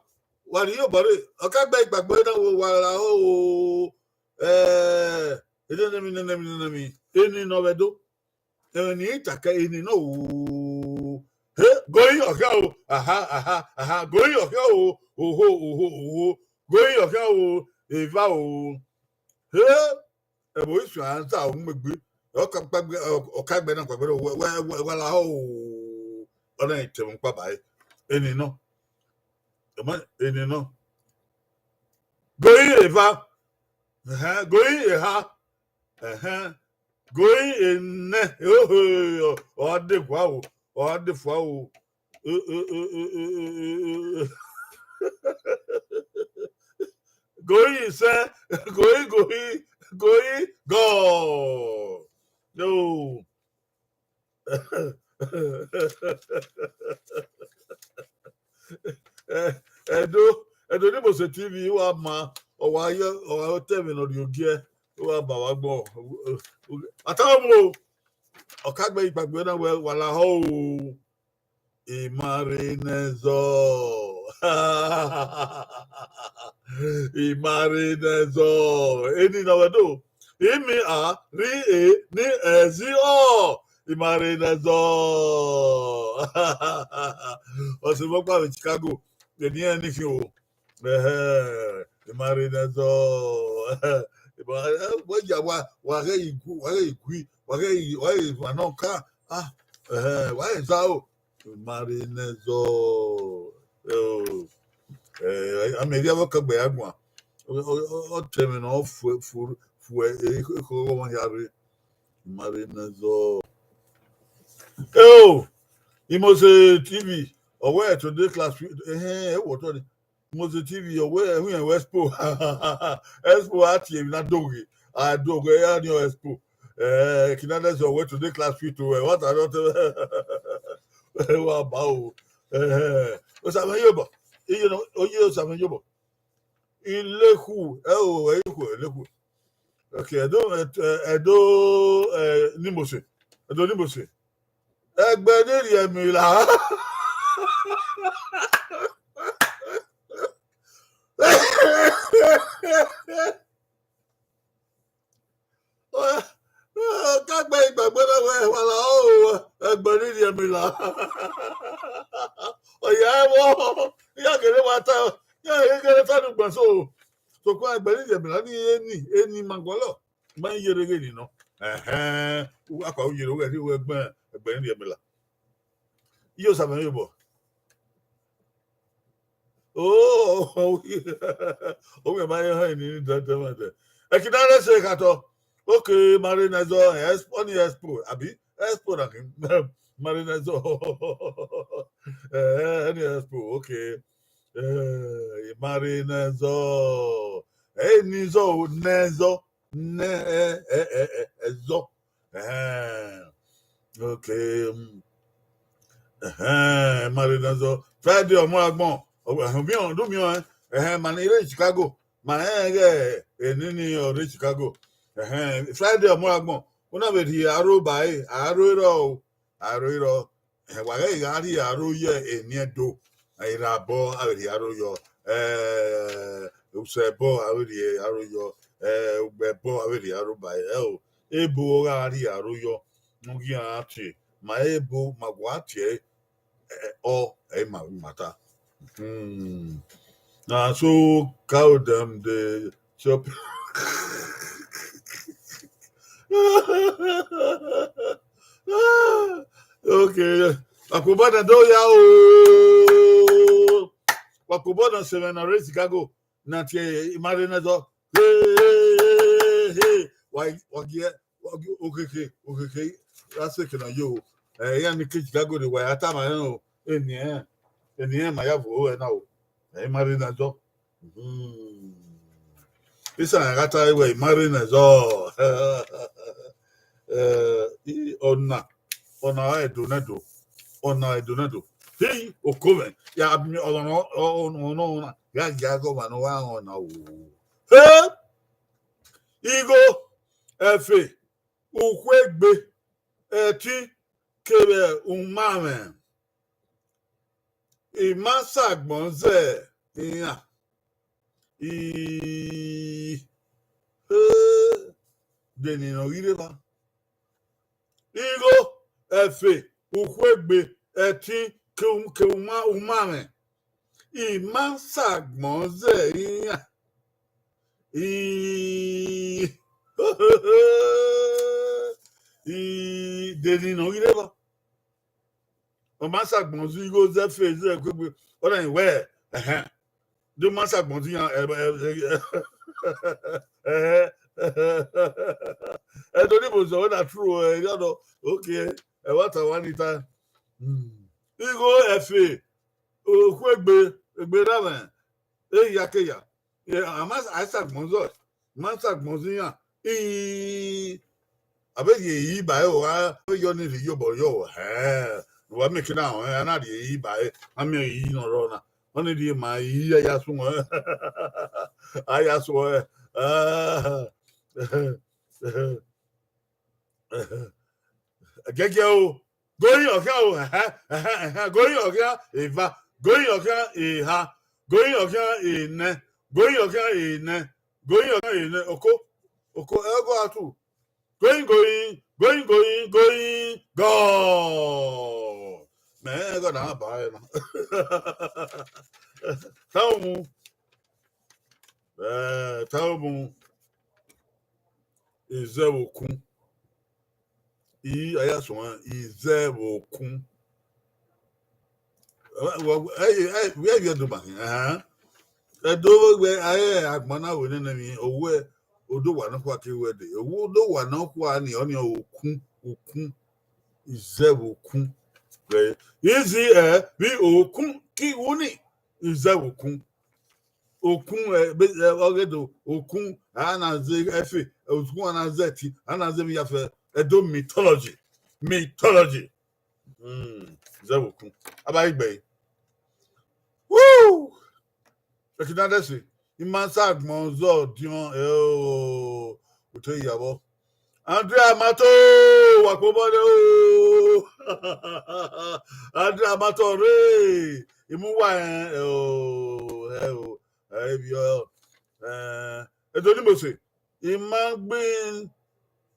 Wa ni ye obọ rre. Ọkagbẹ ikpagbẹ na wẹẹ, wa lahọ o. Ẹ, nene emwi, nene emwi, nene emwi. Eni nọ vbe Ẹdo. Emwi ne I ta kẹ, eni nọ o. He, goyin ọkhian o. Aha, aha, aha. Goyin ọkhian o. Oho, oho, oho. Goyin ọkhian o. Eva o. He, ẹvbo i suẹn a zaro mu egbe. Ọkagbẹ, ọkagbẹ na kpagbẹ na, wa, wa, wa, wa lahọ o. Ọ na i tẹ mwẹ ọkpa ba ẹre. Eni nọ. Eni nọ. Goyin eva. Ẹhẹn, goyin eha. Ẹhẹn. Goyin enẹ. Oho, ọ, ọ de gua o. Ọ de fua o. Goyin sẹ, goyin, goyin, goyin gọ. Yo. Ẹ, Ẹdo, Ẹdo ni Mose T V, wa ma, ọ wa ye, ọ wa tẹ mwẹ ne ọ rhie ogiẹ, wa ma wa gbọ. Ata mu o, ọkagbẹ ikpagbẹ na wẹẹ, wa lahọ o. I ma rre ne ẹzọ. I ma rre ne ẹzọ. Eni nọ vbe Ẹdo. I mi a, rri e, ni ẹzi ọ. I ma rre ne ẹzọ. Ọse mwẹ ọkpa vbe Chicago. Eni ẹnrẹn ni khin o. Ẹhẹ, I ma rre ne ẹzọ. Ẹhẹ, I ma, ẹ, wẹ ya wa, wa ghẹ i gu, wa ghẹ i gui, wa ghẹ i, wa ghẹ i emwa nọ ka. Ah, ẹhẹ, wa ghẹ zaro. I ma rre ne ẹzọ. Ẹ o, ẹ, a miẹn erriọ vbe ọkagbẹ ya guan. Ọ, ọ, ọ, ọ tẹ mwẹ ne ọ fu, fu, fu, ẹ, ekhọghọ ọmwa hia rre. I ma rre ne ẹzọ. Eo, Imose T V, ọ wẹẹ today class, ehẹn, ẹ wọ tọ ni. Imose T V, ọ wẹẹ, ẹhun yẹn wẹ Expo. Expo a tie emwi na doghe, a doghe, a ni Expo. Eh, Kinadesi, ọ wẹẹ today class fit o, ẹ, what I don't tell. Ẹ wa ba o. Eh, Osamẹ yobọ, iye nọ, oye Osamẹ yobọ. Ilekhu, ẹ o, ẹ ikhu, Ilekhu. Okay, Ẹdo, Ẹdo, Ẹdo, eh, ni Imose. Ẹdo ni Imose. Ẹgbẹ ne rhie ẹmila. Ka gbe igbagbe na wẹ, wa la o, ẹgbẹe ne irhiẹnmila. Ọ ya ẹvbo, iran kere wa ta, iran kere ta ne ugbanso. Sokpan ẹgbẹe ne irhiẹnmila ni eni, eni ma gualọ, ma i yere ghe ni nọ. Ẹhẹn, akua u yere, u ghẹ rhie ẹgbẹe, ẹgbẹe ne irhiẹnmila. Iye Osa mwẹ ye obọ. Oh, ovbi ma ye họn eni ni dẹdẹmwẹdẹ. Ẹki na rre ẹse khatọ. Okay, ma rre ne ẹzọ, Expo, ọni Expo, abi? Expo na khin. Ma rre ne ẹzọ. Eh, ọni Expo, okay. Eh, ma rre ne ẹzọ. Eh, ne ẹzọ o, ne ẹzọ. Ne, eh, eh, eh, eh, ẹzọ. Ẹhẹn. Okay. Mm. Ẹhẹn, ma rre ne ẹzọ. Friday ọmọ agbọn. Ọ, ẹhẹn, miẹn, do miẹn, ẹhẹn, ma ni rre Chicago. Ma rẹn ghẹ eni ni ọ rre Chicago. Ẹhẹn, Friday ọmọ agbọn. U na vbe rhie aro ba ẹre, aro erọ o, aro erọ. Ẹhẹn, wa ghẹ gha rhie aro ye eni Ẹdo. Irabọ, a vbe rhie aro yọ. Eh, Usẹbọ, a vbe rhie aro yọ. Eh, Ugbẹbọ, a vbe rhie aro ba ẹre o. Ebo gha rhie aro yọ, ne ọ ghi a tie, ma ebo, ma wa tie, eh, ọ, ẹ i ma, ma ta. Hmm. Na so cow dem dey chop. Okay. Wa kobọ na do ya o. Wa kobọ na sẹ mwẹ na rre Chicago. Na tie, ma rre ne ẹzọ. Hey, hey, hey, hey. Wa, wa gie, wa gie, okeke, okeke. Ra sẹ ke na yo. Eh, iran ni ke Chicago de wa ya tama rẹn o. Eni ẹn, eni ẹn ma ya vbo ẹna o. Eh, ma rre ne ẹzọ. Hmm. Isan gha ta wẹ, ma rre ne ẹzọ. Eh, i, ọna, ọna Ẹdo ne Ẹdo, ọna Ẹdo ne Ẹdo. Hi, oko mwẹ, ya mi, ọna, ọna, ọna, ya, ya gọ ma ne ọ wa rẹn ọna o. He, igho, ẹfe, ukhuegbe, ẹtin, kevbe umamwẹ. I ma sa agbọn zẹ iran. I, he, de ni nọ ghi rre evba. Igho, ẹfe, ukhuegbe, ẹtin, ke u-, ke uma, umamwẹ. I ma sa agbọn zẹ iran. I, I, de ni nọ ghi rre evba. Ọ ma sa agbọn zẹ igho zẹ ẹfe zẹ ukhuegbe. Ọ na wẹ, ẹhẹn. De ma sa agbọn zẹ iran, ẹ, ẹ, ẹ, ẹ, ẹ, Ẹdo ni mo zọ, wẹ na true, ẹ, ya nọ, okay, ẹ wa ta wa ni ta. Hmm. Igho, ẹfe, ukhuegbe, egbe ramwẹ, eya ke ya. Ẹ, a ma, a sa agbọn zọ, ma sa agbọn zẹ iran. I, a vbe rhie iyi ba ẹre, ọ gha vbe yọ ni rhie iyobọ yọ, hẹ, ne uwa miẹn ke na họn, a na rhie iyi ba ẹre, a miẹn iyi ne ọ rrọọ na. Ọni rhie ma iyi, a ya suẹn, a ya suẹn, ah, gẹgẹ o, goyin ọkhian o, ẹhẹn, ẹhẹn, ẹhẹn, goyin ọkhian eva, goyin ọkhian eha, goyin ọkhian enẹ, goyin ọkhian enẹ, goyin ọkhian enẹ, oko, oko, ẹgọ atu, goyin, goyin, goyin, goyin, goyin, gọọ. Mẹ ẹgọ na ba ẹre na. Tama mu. Eh, tama mu. Izẹvbokun. I, a ya suẹn, izẹvbokun. Ẹ, ẹ, ẹ, wẹ, wẹ, wẹ do ma hin, ahan. Ẹdo vbe wẹ, a, ẹ, agbọn na wẹ nene emwi, owẹ, odowa nọkhua ke wẹ dee. Owẹ odowa nọkhua ni, ọni okun, okun, izẹvbokun. Vbe, izi ẹ, vbe okun, ki wu ni, izẹvbokun. Okun, ẹ, be, ẹ, ọ ghe do, okun, a na zẹ ẹfe, okun a na zẹ ẹtin, a na zẹ emwi ya fẹ, Ẹdo mythology, mythology. Hmm, izẹvbokun. A ba ghi gbe ẹre. Woo! Ẹki na dẹse, I ma sa agbọn zọ diọn, ẹ o, u te ya vbọ. Andrea Mato, wa kpe obọ nẹ o. Andrea Mato rre, I mu uwa rẹn, ẹ o, ẹ o. Ẹ vbiọ, eh, Edo ni Mose, I ma gbin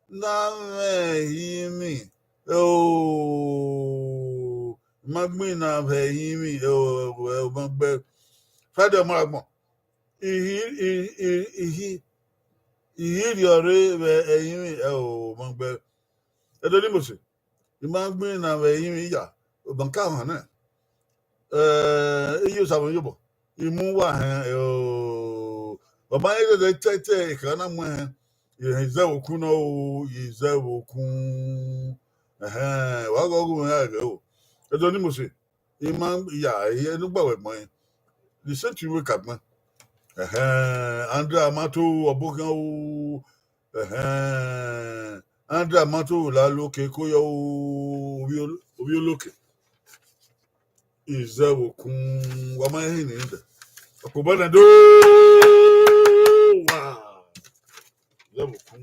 na mwẹ ẹrinmwi, o, I ma gbin na mwẹ ẹrinmwi, o, ẹ ma gbẹ. Friday ọmọ agbọn, ihi, ihi, ihi, ihi rhiọrre vbe ẹrinmwi, ẹ o, ma gbẹ. Edo ni Mose, I ma gbin na mwẹ ẹrinmwi ya, ọbanka ọhan nẹ. Eh, iye Osanobua iyobọ, I mu uwa hẹn, o, ọ ma rẹn zẹzẹ te, te ekha na mu ẹn hẹn, I zẹ vbe okun nọ o, I zẹ vbe okun. Ẹhẹn, wa ghe ọghe mwẹ gha ghe o. Edo ni Mose, I ma ya, ẹre ne u gba wẹ gbọn ẹn. The same thing wẹ ka gbọn. Ẹhẹn, Andrea ma to ọbokhian o. Ẹhẹn, Andrea ma to la loke ko yọ o, ovbi ol-, ovbi oloke. I zẹ vbe okun, wa ma hini dẹ. Ọkobọ nẹ do wa. I zẹ vbe okun.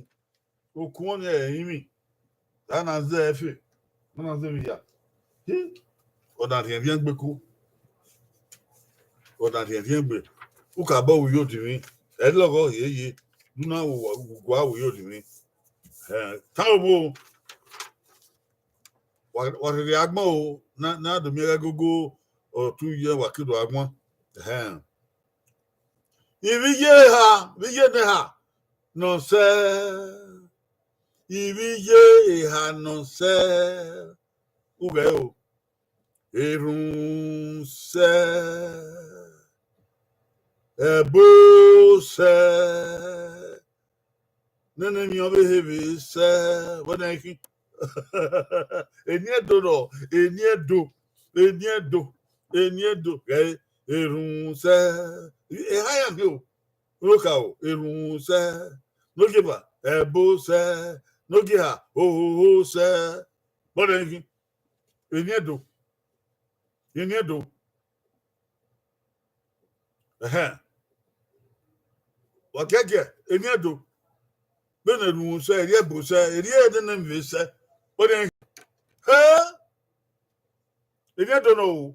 Okun ọnii ẹrinmwi. A na zẹ ẹfe, a na zẹ vbe ya. Hi, ọ na rhiẹnrhiẹn gbe ku. Ọ na rhiẹnrhiẹn gbe. U ka bọ ru yo dinmwi. Ẹ lọghọ hiehie. U na ru gua ru yo dinmwi. Ẹhẹn, tan obọ. Wa, wa rherhe agbọn o, na, na do miẹn ghẹ gogo, ọ tu yẹ wa ke do agbọn. Ẹhẹn. Ivbi iye eha, ivbi iye ne eha nọ sẹ. Ivbi iye eha nọ sẹ. Ughẹ o. Erhunmwu sẹ. Ẹbo sẹ. Nene emwi ọvbehe vbe sẹ, vbọ nẹ I khin? Eni Ẹdo nọ, eni Ẹdo, eni Ẹdo, eni Ẹdo, ghẹ erhunmwu sẹ. Eha ya khin o, ro ka o, erhunmwu sẹ, ne ogieva, ẹbo sẹ, ne ogie eha, ohoho sẹ, vbọ nẹ I khin? Eni Ẹdo, eni Ẹdo. Ẹhẹn. Wa giẹgiẹ, eni Ẹdo. Vbene erhunmwu sẹ, erriẹ ẹbo sẹ, erriẹ nene emwi vbe sẹ. Vbọ nẹ I khin? He! Eni Ẹdo nọ o.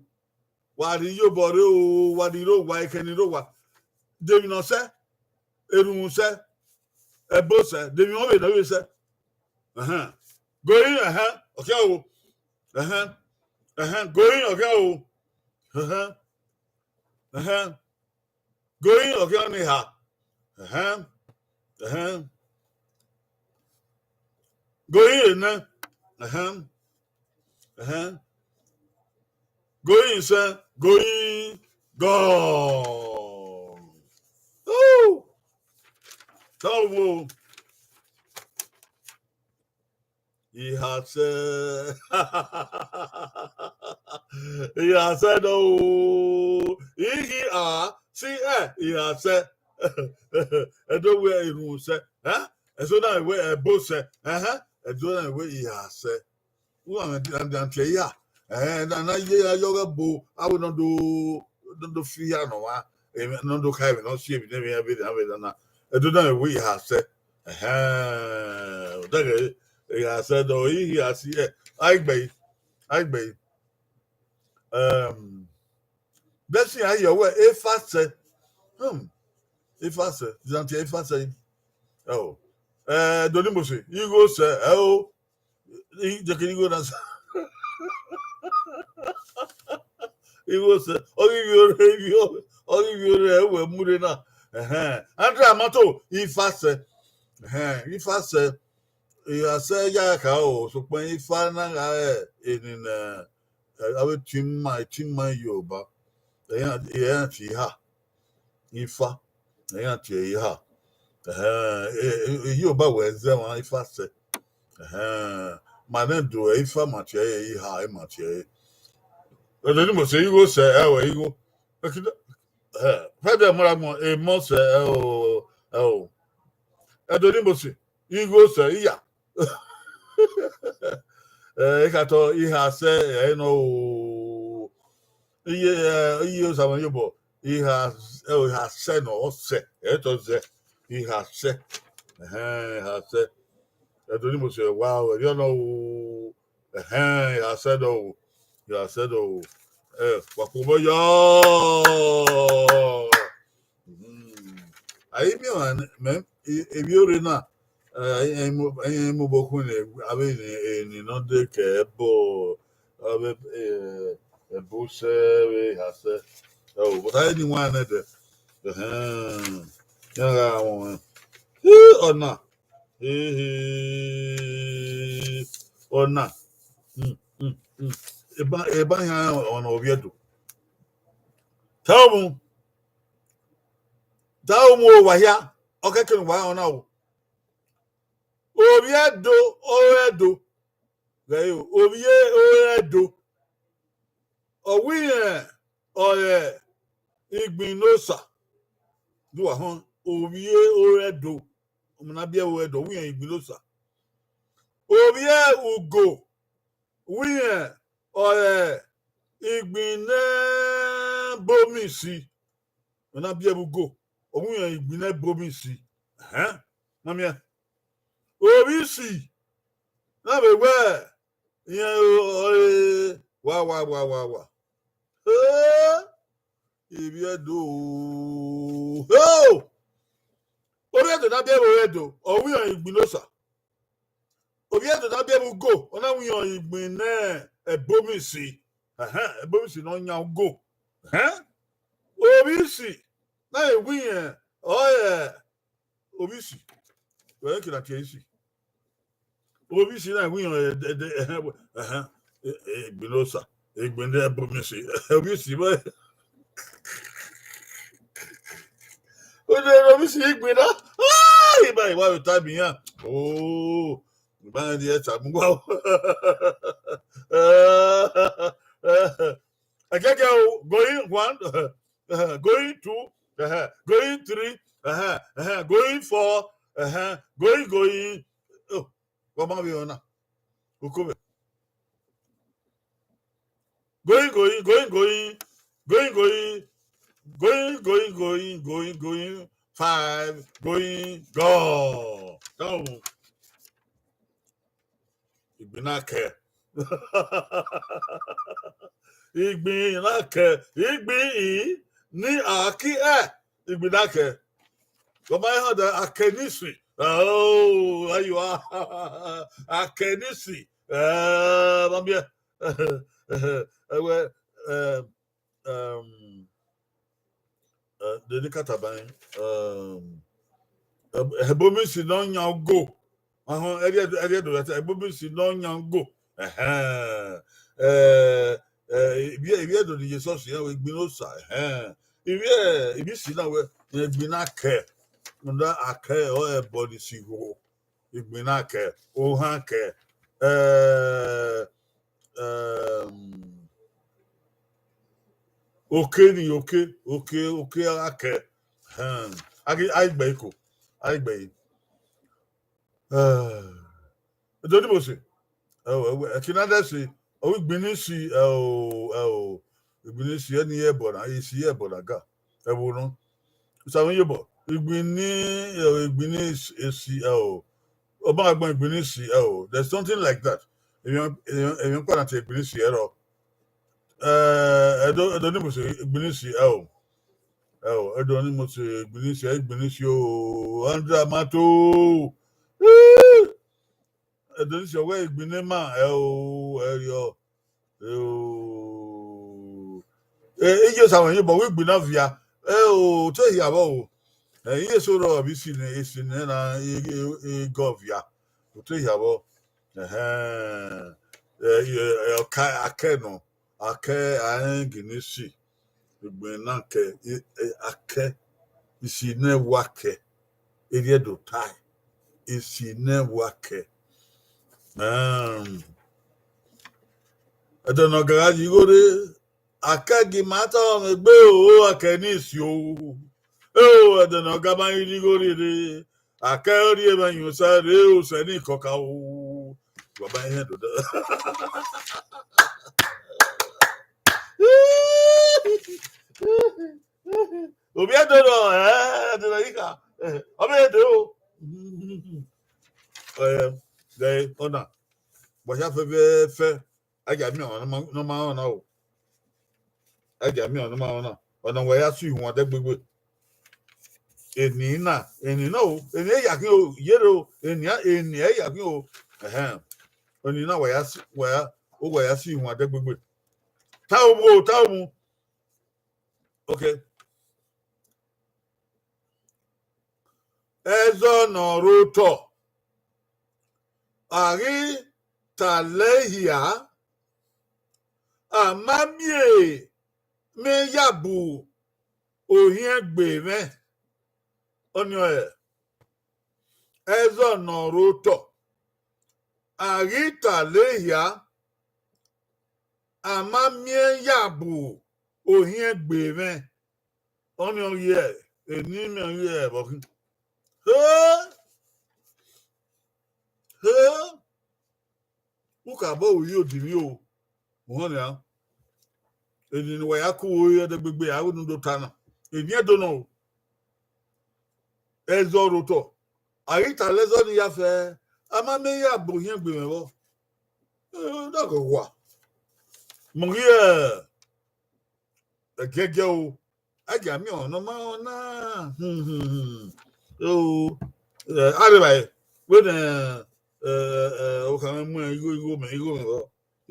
Wa rhie iyobọ rre o, wa rhie iro owa, ekhẹn ni rre owa. De emwi ne ọ sẹ, erhunmwu sẹ, ẹbo sẹ, de emwi ọvbehe ne ọ vbe sẹ. Ẹhẹn. Goyin, ẹhẹn, ọ khian o. Ẹhẹn. Ẹhẹn, goyin, ọ khian o. Ẹhẹn. Ẹhẹn. Goyin, ọ khian ne eha. Ẹhẹn. Ẹhẹn. Goyin enẹ. Ẹhẹn. Ẹhẹn. Goyin sẹ, goyin gọ. Uu! Tọ wo. Ihasẹ. Ihasẹ nọ o. Ighi a si ẹ, ihasẹ. Ẹdo wẹ erhunmwu sẹ. Ẹ? Ẹso na wẹ ẹbo sẹ. Ẹhẹn. Ẹdo na wẹ ihasẹ. Uwa mẹ dia, dia tie ya. Ẹ, na, na ye ya yọ ghẹ bo, avbe nọ do, nọ do fi ya nọ wa. Emwi nọ do ka emwi nọ si emwi ne emwi ya vbe, vbe na. Ẹdo na wẹ ihasẹ. Ẹhẹn, odẹghe ihasẹ dọ, ihasẹ, ẹ, a i gbe yi, a i gbe yi. Em, Blessing, a yọ wẹ, efa sẹ. Hmm, efa sẹ, Zante efa sẹ. Ẹ o. Ẹ, Edo ni Mose, igho sẹ, ẹ o. I, jẹ kẹ igho na sa. Igho sẹ, ọ ghi vbiẹ ore, ọ ghi vbiẹ ore, ẹ wẹ mu rre na. Ẹhẹn. Andrea ma to, ifa sẹ. Ẹhẹn, ifa sẹ. Ihasẹ ya kha o, sokpan ifa na gha re eni ne, ẹ, avbe etimẹ, etimẹ Yoruba. Ẹ ya, ẹ ya tie iha. Ifa. Ẹ ya tie iha. Ẹhẹn, e, e, e, Yoruba wẹ zẹ mwa ifa sẹ. Ẹhẹn, ma nẹ do ẹ ifa ma tie ẹ, iha ẹ ma tie ẹ. Edo ni Mose igho sẹ, ẹ wẹ igho. Ẹ kidẹ, ẹ, Friday mọ ra mọ, emọ sẹ, ẹ o, ẹ o. Edo ni Mose, igho sẹ, iya. Ẹ, I kha tọ, ihasẹ, ẹ nọ o. Iye, ẹ, iye Osanobua iyobọ, iha, ẹ, ihasẹ nọ, ọ sẹ, ẹ tọ zẹ, ihasẹ. Ẹhẹn, ihasẹ. Edo ni Mose wa o, ẹrriọ nọ o. Ẹhẹn, ihasẹ nọ o. Ihasẹ nọ o. Ẹ, wa kpobọ yọ. A i miẹn ọmwa nẹ, mẹ, e, emwi ore na, eh, a i, a i mu, a i mu obọ khuẹn ne avbe eni, eni ne ọ de ke ẹbọ, avbe, eh, ẹbọ sẹ, vbe eha sẹ. Ẹo, but a i ni wan nẹdẹ. Ẹhẹn. Iran gha wọn. Hi, ọna. Hi, hi. Ọna. Hmm, hmm, hmm. Eba, eba yan ọna Ovbi Ẹdo. Tell me. Tell me, wa hia. Ọ kẹkẹ ne uwa rẹn ọna o. Ovbi Ẹdo, ore Ẹdo. Ghẹ yo, Ovbi ore Ẹdo. Ọ wẹ irẹn ọre Igbinosa. Do wa họn, Ovbi ore Ẹdo. Ọmọ ne a biẹ vbe ore Ẹdo, ọ wẹ irẹn Igbinosa. Ovbi Ugo, wẹ irẹn ọre Igbinẹbomisi. Ọmọ ne a biẹ vbe Ugo, ọ wẹ irẹn Igbinẹbomisi. Ẹhẹn, ma miẹn. Ovbi Isi, na vbe wẹ irẹn ọre wa, wa, wa, wa, wa. Eh, Ovbi Ẹdo. Oh! Ovbi Ẹdo ne a biẹ vbe ore Ẹdo, ọ wẹ irẹn Igbinosa. Ovbi Ẹdo ne a biẹ vbe Ugo, ọ na wẹ irẹn Igbinẹbomisi. Ẹhẹn, Ẹbomisi ne ọ yan Ugo. Ẹhẹn. Ovbi Isi, na vbe wẹ irẹn ọre Ovbi Isi. Wẹ kina tie Isi. Ovbi Isi na wẹ irẹn ẹdẹ, ẹdẹ, ẹhẹn, ẹhẹn, e, e, Igbinosa, Igbinẹbomisi, Ovbi Isi, wẹ. Ode Ovbi Isi Igbina. Ah, iba, iwa vbe ta bi yan. Oh, iba di ẹta mu wa. Ẹgẹgẹ o, going one, going two, going three, going four, going, going. Oh, wa ma vbe ọna. Uko vbe. Going, going, going, going, going, going, going, going, going, going, five, going, go. Down. Igbinakẹ. Igbinakẹ. Igbin i ni aki ẹ. Igbinakẹ. Gọma ihan da Akẹnisi. Oh, ayo, Akẹnisi. Eh, ma miẹn. Ẹwẹ, eh, um, eh, de ni kata ban, um, eh, Ẹbomisi ne ọ yan Ugo. Ahọn, ẹrriẹ, ẹrriẹ do ta, Ẹbomisi ne ọ yan Ugo. Ẹhẹn. Eh, eh, ivbi, ivbi Ẹdo ni Jesus yan wẹ Igbinosa. Ẹhẹn. Ivbi, ivbi Isi na wẹ, Igbinakẹ. Rhunmwuda akẹ ọre ẹbọ ni si igho. Igbinakẹ, ohankẹ, eh, um, oke ni, oke, oke, oke akẹ. Hmm. A ghi, a ghi gbe iko, a ghi gbe yi. Eh, Edo ni Mose. Ẹo, ẹwẹ, ẹki na dẹ se, ọ wẹ Igbinisi, ẹo, ẹo, Igbinisi, ẹni ye ẹbọ na, isi ye ẹbọ na ga, ẹvbo nọ. Usamwẹ iyobọ, Igbini, ẹo, Igbinisi, ẹo, ọ ma gbẹn Igbinisi, ẹo, there's something like that. Emwi, emwi, emwi ọkpa na te Igbinisi ẹrọ. Eh, Edo, Edo ni Mose, Igbinisi, ẹo. Ẹo, Edo ni Mose, Igbinisi, Igbinisi, o, Andra Mato. Ẹdẹnisi ọghe Igbinema, ẹo, ẹriọ, ẹo. Eh, iye Osamwẹ iyobọ wẹ Igbina via, ẹo, te hia vbọ o. Eh, iye eso rọ vbe isi ne, isi ne na, e, e, egọ via, te hia vbọ. Ẹhẹn. Eh, eh, eh, ọka, akẹ nọ, akẹ, a rẹn Igbinisi. Igbinakẹ, e, e, akẹ, isi ne wa kẹ, erriẹ do tae, isi ne wa kẹ. Um, ẹdẹ ne ọ ga gha ye igho rre, akẹ gi ma ta ọmwẹ egbe o, akẹ ni isi o. Eo, ẹdẹ ne ọ ga ma ye igho rre, akẹ ọ rhie mwẹ yan Osa rre, Osa ni kọka o. Baba ihe dodo. Ovbi Ẹdo nọ, eh, Ẹdo nọ, ika, eh, ọ vbe do. Eh, eh, ọna, wa hia fẹfẹfẹ, a gia miẹn ọmwa ne ọ ma, ne ọ ma rẹn ọna o. A gia miẹn ọmwa ne ọ ma rẹn ọna. Ọna wa ya su ihunmwu dẹgbegbe. Eni na, eni na o, eni ya khin o, yere o, eni a, eni ya khin o. Ẹhẹn. Eni na wa ya si, wa ya, o wa ya si ihuan dẹgbegbe. Ta omu o, ta omu. Okay. Ẹzọ ne ọ rre otọ, a ghi ta lẹ hia, a ma miẹn mẹ ya bu ohiẹn gbe mwẹ. Ọnii ọre ẹzọ ne ọ rre otọ, a ghi ta lẹ hia, a ma miẹn ya bu ohiẹn gbe mwẹ. Ọnii ọ ghi eni mwẹ ọ ghi ẹvbo khin. He! He! Ukabọ ru ye odinmwi o, uhọn nian. Eni ne uwa ya ku vbe ẹdẹgbegbe, a wẹ ne u do ta na. Eni Ẹdo nọ o. Ẹzọ rre otọ. A ghi ta lẹ ẹzọ ni ya fẹ, a ma miẹn ya bu ohiẹn gbe mwẹ vbọ. Eh, da gọghọ. Mu ghi ẹgiẹgiẹ o. A gia miẹn ọmwa ne ọ ma rẹn ọna. Hmm, hmm, hmm. O, eh, a rre evbare, wẹ ne, eh, eh, okha mwẹ mu igho, igho mẹ, igho mẹ vbọ,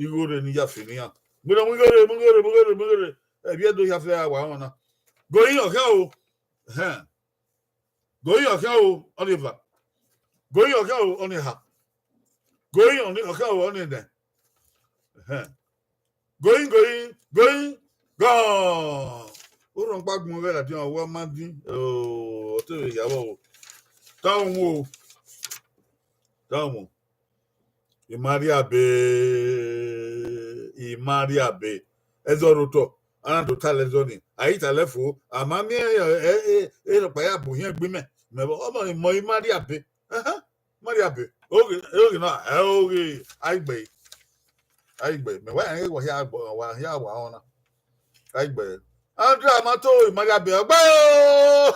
igho rre ne I ya fe ne iran. Gbe na mu igho rre, mu igho rre, mu igho rre, mu igho rre. Ẹvbi Ẹdo hia fẹ a wa rẹn ọna. Goyin ọkhian o. Ẹhẹn. Goyin ọkhian o, ọnii eva. Goyin ọkhian o, ọnii eha. Goyin ọkhian o, ọnii ẹnẹ. Ẹhẹn. Goyin, goyin, goyin, gọn. Orhọnmwẹ ọkpa gbọn vbe ladian, ọ wa ma din. Oh, ọ te vbe ya vbọ o. Ta omu o. Ta omu. I ma rhie abe, I ma rhie abe. Ẹzọ rre otọ, a na do ta lẹ ẹzọ nii. A ghi ta lẹ fo, a ma miẹn ẹ, ẹ, ẹ, nọkpa ya bu ohiẹn gbe mẹ. Mẹ vbọ, ọmọ ni mọ I ma rhie abe. Ẹhẹn, I ma rhie abe. Oghe, oghe na, ẹ oghe, a i gbe. A i gbe. Mẹ wa rẹn wa hia gbe, wa hia wa rẹn ọna. A i gbe. Andra ma to, I ma rhie abe, ọ gbe o.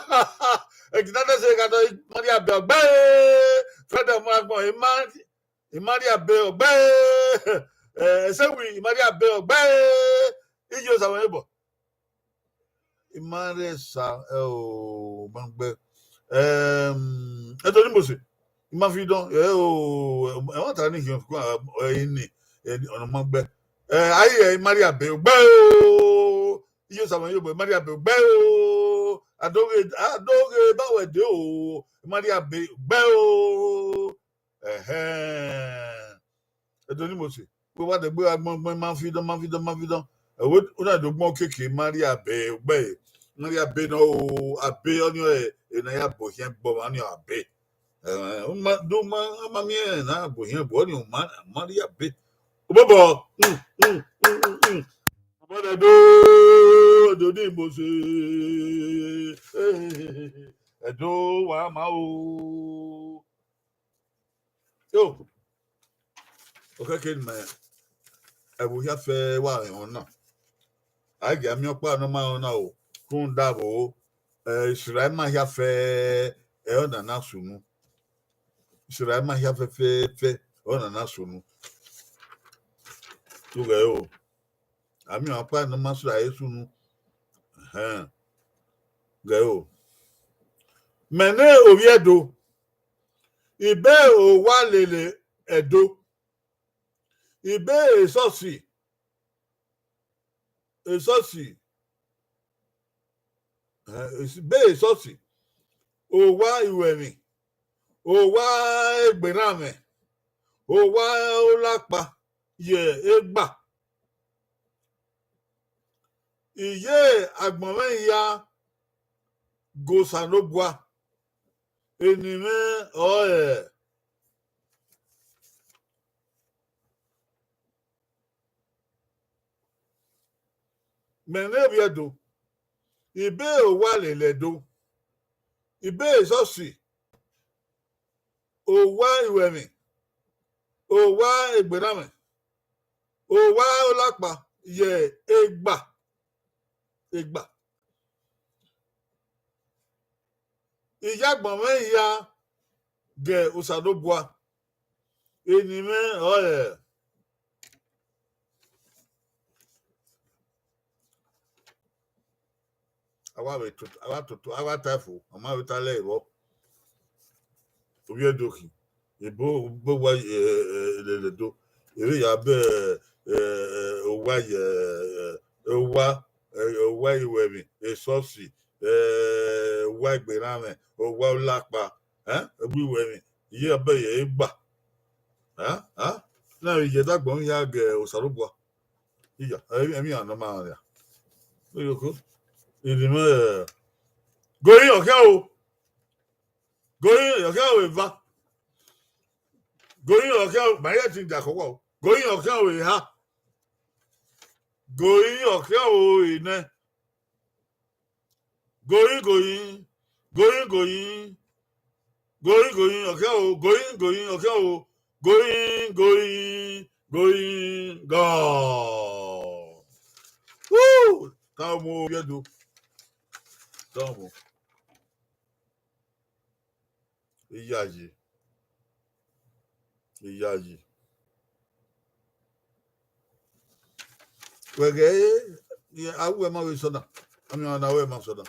Ẹgidadẹse gha dọ, I ma rhie abe, ọ gbe. Fẹdẹ mu agbọn, I ma I ma rhie abe, ọ gbe. Eh, Ẹsẹwi, I ma rhie abe, ọ gbe. Iye Osaọmọyobọ. I ma rhie esa, eh, o, ma gbe. Em, Ẹdo ni Mose, I ma fi dọn, eh, o, ẹmwata ni hiọn, eh, ini, eh, ọna ma gbe. Eh, aye, I ma rhie abe, ọ gbe o. Iye Osaọmọyobọ, I ma rhie abe, ọ gbe o. Adoghe, adoghe ba wẹ de o. I ma rhie abe, ọ gbe o. Ẹhẹn. Ẹdo ni Mose, wẹ wa dẹgbe gha gbọn gbọn, ma fi dọn, ma fi dọn, ma fi dọn. Ẹwe, u na do gbọn okiekie, I ma rhie abe, ọ gbe, I ma rhie abe nọ o, abe ọnii ọre, ena ya bu ohiẹn gbe ọmwa ni abe. Eh, u ma, do ma, a ma miẹn na bu ohiẹn gbe ọnii, u ma, ma rhie abe. Obọbọ, mm, mm, mm, mm, mm. Obọdẹ do, Ẹdo ni Mose, eh, Ẹdo wa ma o. Yo, okẹkẹ ne mẹ, ẹvbo hia fẹ wa rẹn ọna. A gia miẹn ọkpa ne ọ ma rẹn ọna o, rhunmwuda vbo, eh, Israel ma hia fẹ, ẹ, ọna na sunu. Israel ma hia fẹfẹfẹ, ọna na sunu. Ughẹ o. A miẹn ọkpa ne ọ ma sunu, a i sunu. Ẹhẹn. Ughẹ o. Mẹ ne ovbi Ẹdo, I be owa lele Ẹdo. I be esọsi, esọsi, eh, I be esọsi, owa iruẹmwi, owa egberranmwẹ, owa olakpa ye egba. I ye agbọn mwẹ hia ga Osanobua, eni mwẹ ọrọre. Mẹ ne ovbi Ẹdo, I be owa lele Ẹdo, I be esọsi, owa iruẹmwi, owa egberranmwẹ, owa olakpa ye egba, egba. I ye agbọn mwẹ hia ga Osanobua, eni mwẹ ọrọre. a wa vbe toto, a wa toto, a wa ta fo, a ma vbe ta lẹ vbọ. Ovbi Ẹdo khin, ebo, ebo wa, eh, eh, lele do. Ere ya bẹ, eh, eh, owa ye, eh, owa, eh, owa iwẹmwi, esọsi, eh, owa igberanmwẹ, owa olakpa, eh, owa iwẹmwi, iye ọbẹ ye egba. Eh, eh, na vbe ye dagbọn ya gẹ Osanobua. Iya, ẹmwẹ, ẹmwẹ iran nọ ma ria. Oyoko. Irimẹ, eh, Goyin ọkhian o. Goyin ọkhian o eva. Goyin ọkhian o, ma ye tin dia kọ wa o. Goyin ọkhian o eha. Goyin ọkhian o enẹ. Goyin, goyin, goyin, goyin, goyin, goyin, ọkhian o, goyin, goyin, ọkhian o, goyin, goyin, goyin, gọ. Woo! Tamo ovbi Ẹdo. Tamo. Iyayi. Iyayi. Wẹ ghẹ, a wẹ ma vbe sọna, a miẹn ọna wẹ ma sọna.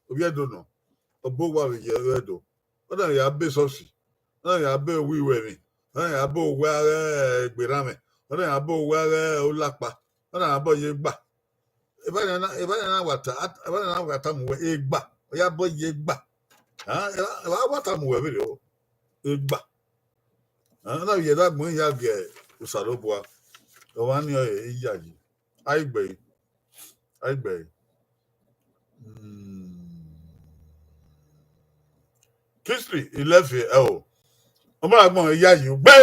Ovbi Ẹdo nọ, ọ bọ owa vbe ye Ẹdo. Ọ na ya bọ esọsi, ọ na ya bọ owa iwẹmwi, ọ na ya bọ owa ighẹ egberanmwẹ, ọ na ya bọ owa ighẹ olakpa, ọ na ya bọ ye egba. Evba na, evba na wa ta, evba na wa ta mu wẹ egba, ọ ya bọ ye egba. Ah, evba, evba wa ta mu wẹ vberriọ, egba. Ah, na vbe ye dagbọn ya gie Osanobua, ọmwa ni ọre Iyayi. Aigbe, aigbe. Hmm. Kingsley Ilẹfe, ẹ o. Ọmọ agbọn Iyayi, gbe,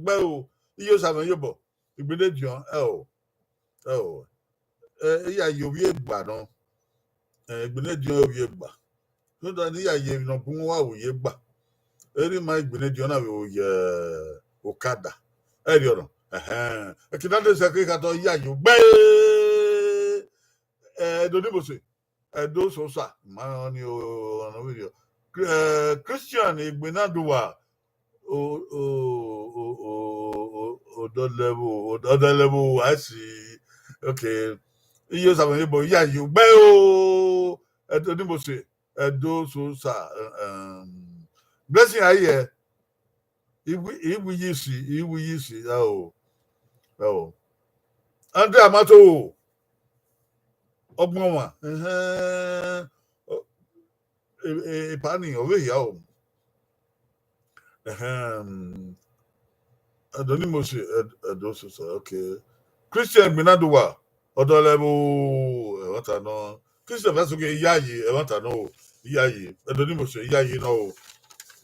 gbe o. Iye Osamẹ yobọ, Igbinediọn, ẹ o. Ẹ o. Eh, Iyayi ovbi egba nọ. Eh, Igbinediọn ovbi egba. Rhunmwuda ne Iyayi emwi ne ọ bun wa vbe ye egba. Erha ima Igbinediọn na vbe ye okada. Ẹ rhiọnọ. Ẹhẹn. Ẹki na de sẹ ke kha tọ Iyayi gbe. Eh, Ẹdo ni Mose. Ẹdo Sosa. Ma rẹn ọnii o, ọnọ vberriọ. Eh, Christian Igbinadiwa. O, o, o, o, o, Odọlẹvbo, Odọlẹvbo, I see. Okay. Iye Osamẹ yobọ, Iyayi gbe o. Ẹdo ni Mose, Ẹdo Sosa, um, Blessing Aye. Iwi, iwi yisi, iwi yisi, ẹ o. Ẹ o. Andre Amato, ọgbọn ọmwa. Ẹhẹn. Ọ, e, e, epa ni, ọ vbe hia o. Ẹhẹn. Ẹdo ni Mose, Ẹd-, Ẹdo Sosa, okay. Christian Igbinadiwa, Odọlẹvbo, ẹmwata nọ. Christian Vasuge, Iyayi, ẹmwata nọ o. Iyayi, Ẹdo ni Mose, Iyayi nọ o.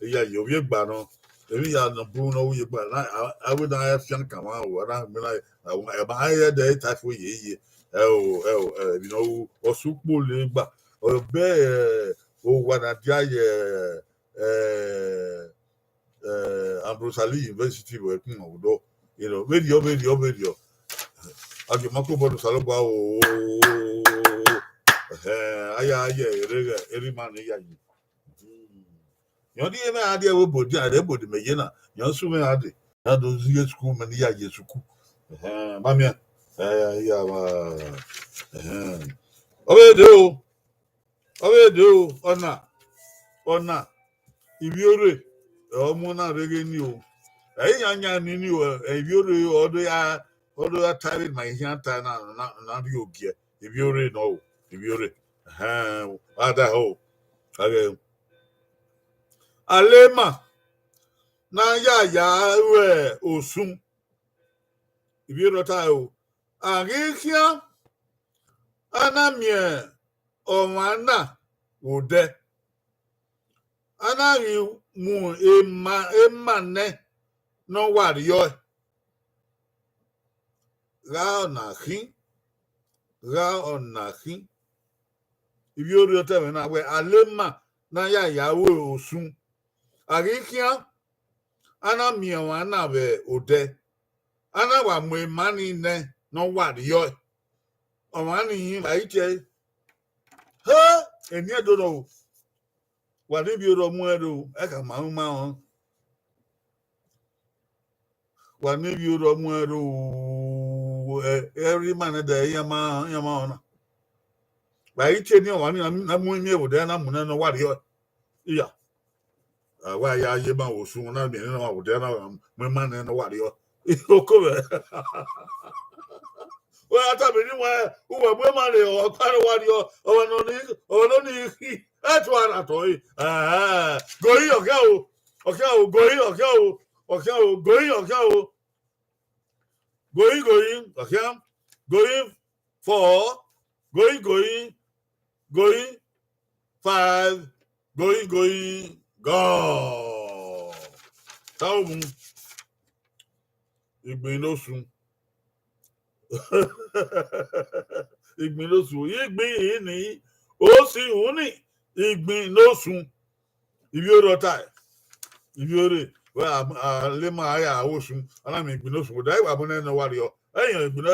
Iyayi, ovbi egba nọ. Emwi ya nọ bun nọ, ovbi egba. Na, a, a wẹ na ya fian kama o, a na, a na, a, a, a, a, a, a, a, ta fo ye, ye. Ẹ o, ẹ o, ẹ, emwi nọ ru, ọ sẹ ukpo le egba. Ọ bẹ, ẹ, owa na dia ye, ẹ, ẹ, Ambrose Alli University vbe ẹkun ọdọ. You know, vberriọ, vberriọ, vberriọ. A gie ma kobọ ne Osanobua o. Ẹhẹn, a ya ye erha, erha ima ne Iyayi. Yọn di emẹ a die ẹvbo bodi, a rẹ bodi mẹ ye na. Yọn su mwẹ a de. Ya do zighe sukuu, mẹ ne Iyayi sukuu. Ẹhẹn, ma miẹn. Ẹ, ya ma. Ẹhẹn. Ọ vbe de o. Ọ vbe de o, ọna, ọna, ivbiorre, ọ mu na rre ghe ni o. Ẹ i yan yan ni ni o, ẹ, ivbiorre, ọ do ya, ọ do ya ta vbe ma i khian ta na, na, na rrie ogiẹ, ivbiorre nọ o, ivbiorre. Ẹhẹn, wa da ho. Aghẹ. Alema, na ya ya ru Osun. Ivbiorre ọ ta o. A ghi khian, a na miẹn ọmwa na vbe odẹ. A na ghi mu ema, ema nẹ ne ọ wa rriọe. Gha ọna khin, gha ọna khin. Ivbiorre ọ ta ẹmwẹ na wẹ, Alema na ya ya ru Osun. A ghi khian, a na miẹn ọmwa na vbe odẹ, a na wa mu ema ni nẹ ne ọ wa rriọe. Ọmwa ni hin ma i tie ẹre. He, eni Ẹdo nọ o. Wa ne ivbiorre ọ mu ẹre o, ẹ ka ma ru ma rẹn. Wa ne ivbiorre ọ mu ẹre o, ẹ, every man da iran ma, iran ma rẹn na. Ba i tie ni ọmwa ni na mu imiẹn vbe odẹ na mu nẹ ne ọ wa rriọ. Iya. A wa ya ye ma vbe osun na miẹn ne ọ ma vbe odẹ na mu ima nẹ ne ọ wa rriọ. Oko vẹ. Wẹ a tama ni wẹ, uwẹ mu ima rre ọkpa ne ọ wa rriọ, ọmwa nọ ni, ọmwa nọ ni khin, ẹ tu ara tọ re. Ẹhẹn. Goyi ọkhian o, ọkhian o, goyi ọkhian o, ọkhian o, goyi ọkhian o. Goyi, goyi, ọkhian. Goyi four, goyi, goyi, goyi five, goyi, goyi, gọ. Tao mu. Igbin ne osun. Igbin ne osun. Igbin ni, osi uni, igbin ne osun. Ivbi ore ọ tae. Ivbi ore, wẹ a, a le ma a ya ru osun, a na miẹn igbin ne osun, da i wa mu nẹ ne ọ wa rriọ. Ẹyẹn igbin ne,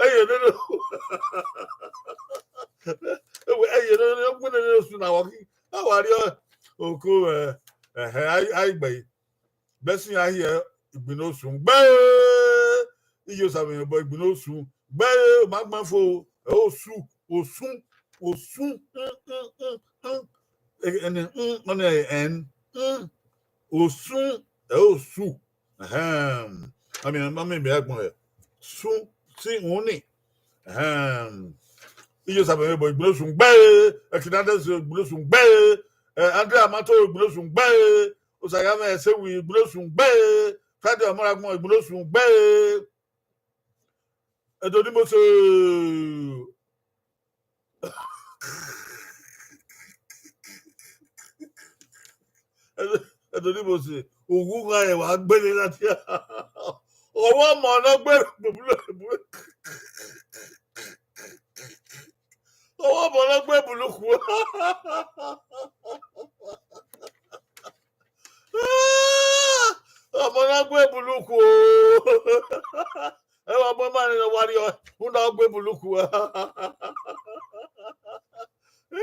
ẹyẹn nene, ẹyẹn nene, ọ gbẹn nene osun na wa khin, a wa rriọ. Oko, ẹ, ẹhẹ, a, a i gbe. Bẹsin a hiẹ igbin ne osun gbe. Iye Osa vbe bọ igbin ne osun gbe, ma gbẹn fo, ẹ, osu, osun, osun, un, un, un, un. Ẹnẹ, un, ọnẹ, ẹn, un. Osun, ẹ, osu. Ẹhẹn. Ami, ami, mi agbọn ẹ. Sun, si, uni. Ẹhẹn. Iye Osa vbe bọ igbin ne osun gbe. Ẹkidadẹsi igbin ne osun gbe. Ẹ, Andre Amato igbin ne osun gbe. Osaghẹmwẹ Ẹsewu igbin ne osun gbe. Friday Ọmọragbọn igbin ne osun gbe. Ẹdo ni Mose. Ẹdo, Ẹdo ni Mose. Uwu gha rẹn wa gbele na dia. Ọmọ, ọmọ ne ọ gbe bulu, ọmọ, ọmọ ne ọ gbe bulu khuo. Ọmọ ne ọ gbe bulu khuo. Ẹ wa mu ima nẹ ne ọ wa rriọ, u na gbe bulu khuo. Ẹ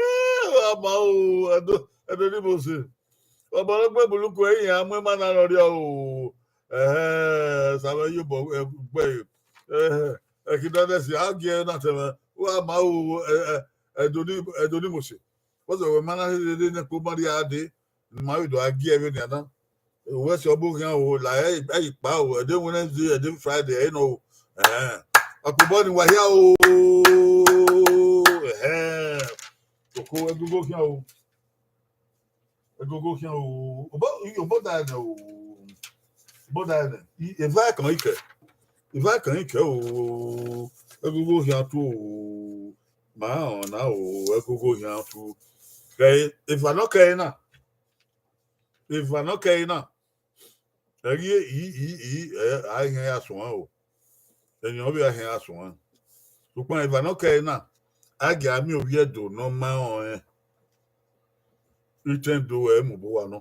wa ma o, Ẹdo, Ẹdo ni Mose. Ọmọ ne ọ gbe bulu khuo, iran mu ima na ne ọ rriọ o. Ẹhẹn, Samuel Iyobọ, ẹ, gbe, ẹhẹn, Ẹkidadẹsi, a gie na tẹmwẹ, u wa ma o, ẹ, ẹ, Ẹdo ni, Ẹdo ni Mose. Vbọzẹ wẹ ma na rherhe ne ẹkpo ma rhie a dee, ne ima vbe do a gie vbenian na. Wẹ sẹ ọbo khian o, la ẹ, ẹ i kpa o, ẹdẹ Wednesday, ẹdẹ Friday, ẹ i nọ o. Ẹhẹn. Ọkpobọ ni wa hia o. Ẹhẹn. Oko ẹgogo khian o. Ẹgogo khian o. Obọ, obọ da ẹnẹ o. Obọ da ẹnẹ. I, eva kan ikẹ. Eva kan ikẹ o. Ẹgogo khian tu o. Ma rẹn ọna o, ẹgogo khian tu. Kẹ eva nọ kẹre na. Eva nọ kẹre na. Ẹ ghi i, i, i, ẹ, a i hẹn ya suẹn o. Ẹyẹn ọ vbe a hẹn ya suẹn. Sokpan eva nọ kẹre na, a gia miẹn ovbi Ẹdo ne ọ ma rẹn ọnrẹn. Itẹn do ẹ mu obọ uwa nọ.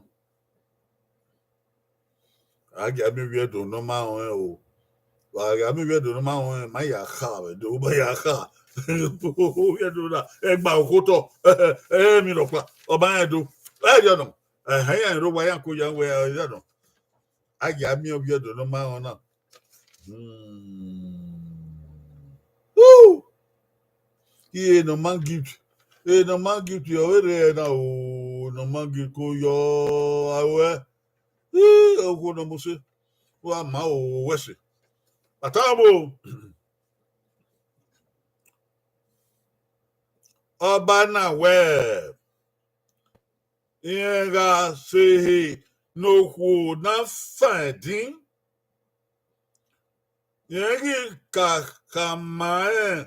A gia miẹn ovbi Ẹdo ne ọ ma rẹn ọnrẹn o. Wa gia miẹn ovbi Ẹdo ne ọ ma rẹn ọnrẹn, ma ya kha vbe do, ma ya kha. Ovbi Ẹdo na, ẹ gba okhuo otọ, ẹ, ẹ, emwi rhọkpa, ọ ma rẹn do. Ẹ, ẹdẹ nọ, ẹhẹn, iran rre owa, iran ko ya wẹ, ẹ, ẹdẹ nọ. A gia miẹn ovbi Ẹdo ne ọ ma rẹn ọnrẹn na. Hmm. Woo! Iye Norman Gift. E Norman Gift, ọ vbe rre ẹre na o, Norman Gift ko yọ aro ẹ. Ii, okhuo ne ọ mose. Wa ma o, wẹ sẹ. Atamo. Ọba na wẹẹ, rẹn gha sẹ ehe ne okhuo na fan ẹdin, rẹn ghi ka khama rẹn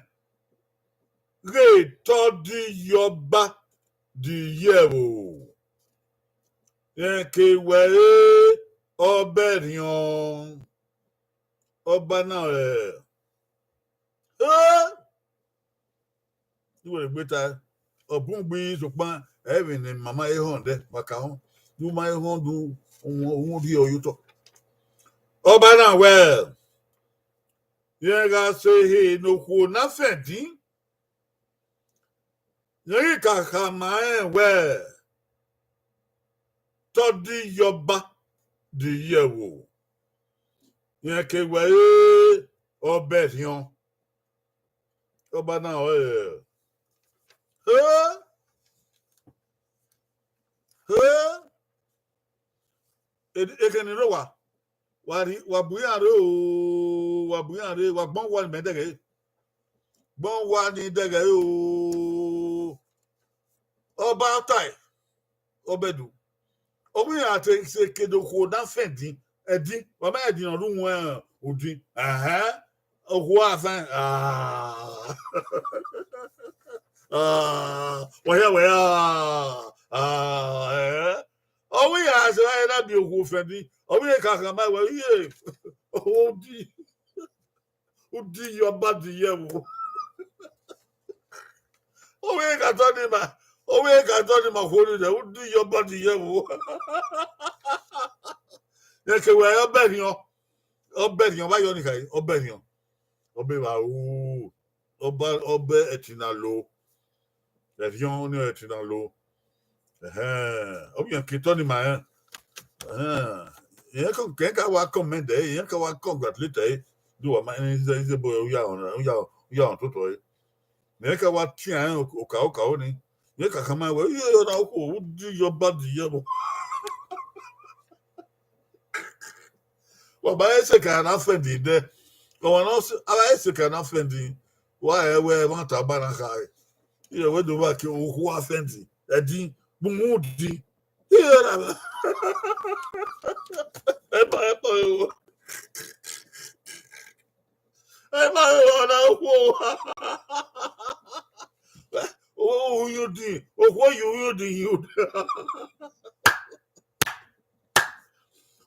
ghe te ọ di ye ọba, di ye ẹvbo, rẹn ke wẹ re ọba ẹrriọn. Ọba na rẹ, ẹ, iwẹ gbe ta, ọ bun gbe, sokpan ẹ i vbe ne ima ma he họn dẹ, wa ka họn, du ma he họn, du wọn, wọn rhie ọre ye otọ. Ọba na wẹẹ, rẹn gha sẹ ehe ne okhuo na fan ẹdin, rẹn ghi ka khama rẹn wẹẹ, te ọ di ye ọba, di ye ẹvbo, rẹn ke wẹ re ọba ẹrriọn. Ọba na ọre, He, he, e- ekhẹ ni rre owa, wa rhi, wa bu iran rre o, wa bu iran rre, wa gbọn owa ni mẹ dẹghẹ re. Gbọn owa ni dẹghẹ re o. Ọba tae, ọbẹdu. Ọ wẹ iran te se ke do okhuo na fẹn ẹdin, ẹdin, wa ma ẹdin ne ọ rre uwẹn odin. Ẹhẹn. Okhuo a fẹn, ah. Ah, wa hia wẹ, ah, ah, eh. Ọ wẹ iran se wa na bi okhuo fẹn ẹdin. Ọ wẹ iran ka khama wẹ, iye, odi. Udi yọ body ye ẹvbo. Ọ wẹ iran ka tọ ni ma, ọ wẹ iran ka tọ ni ma okhuo ni dẹ, udi yọ body ye ẹvbo. Rẹn ke wẹ ọbẹrhiọn, ọbẹrhiọn, ọ vba yọ ni khae, ọbẹrhiọn. Ọbe vba ru, ọba, ọbe ẹtin na lo. Ẹrhiọn ni ẹtin na lo. Ẹhẹn, ọ vbe iran ke tọ ni ma rẹn. Ẹhẹn, irẹn ka, irẹn ka wa comment ẹre, irẹn ka wa congratulate ẹre. Do wa ma, ize, ize boy, u ya rẹn, u ya, u ya rẹn ototọ ẹre. Irẹn ka wa tian rẹn okaro okaro ni. Irẹn ka khama wẹ, iye, ọna okhuo, udi yọ body ye ẹvbo. Wa ba ẹse ka na fẹn ẹdin dẹ. Ọmwa ne ọ s-, a ba ẹse ka na fẹn ẹdin, wa rẹn wẹ ẹmwata ọba na khare. Iye, wẹ do vba ke okhuo a fẹn ẹdin, ẹdin, gbumu di. Iye, ra ba. Ẹ ba, ẹ ba, ẹ ba. Ẹ ba, ẹ ba, ọna okhuo. Uyudin, okhuo ye uyudin, uyudin.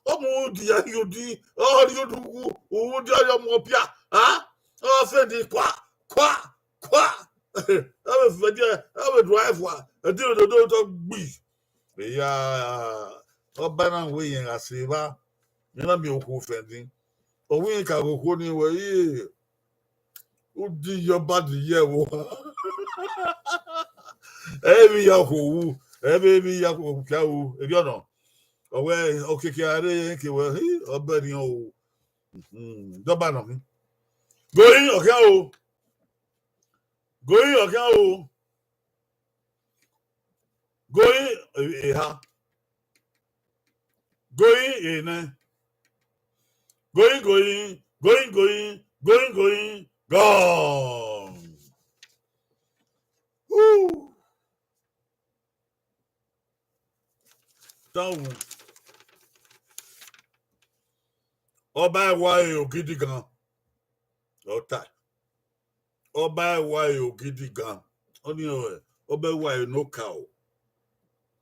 Ọ mu udi ya ye udi, ọ rhie odughu, udi ọ ya mu ọpia, a? Ọ fẹn ẹdin kua, kua, kua. Ẹ vbe fẹdiẹ, ẹ vbe drive wa, ẹdin ododo tọ gbi. Eya, ọba na wẹ irẹn gha sẹ evba, irẹn na miẹn okhuo fẹn ẹdin. Ọ wẹ irẹn ka ghe okhuo ni wẹ, iye, udi yọ body ye ẹvbo. Ẹ vbe ya okhuo ru, ẹ vbe, vbe ya okhuo kia ru, erriọ nọ. Ọ wẹ, okiekie a rre, ke wẹ, hi, ọbẹrhiọn o. Mhm, dọba nọ khin. Goyin ọkhian o. Goyin ọkhian o. Goyin eha. Goyin enẹ. Goyin, goyin, goyin, goyin, goyin, goyin, gone. Woo. Tan wu. Ọba ẹwa ẹre ogidigan. Ọ ta. Ọba ẹwa ẹre ogidigan. Ọni ọre, ọba ẹwa ẹre ne okaro.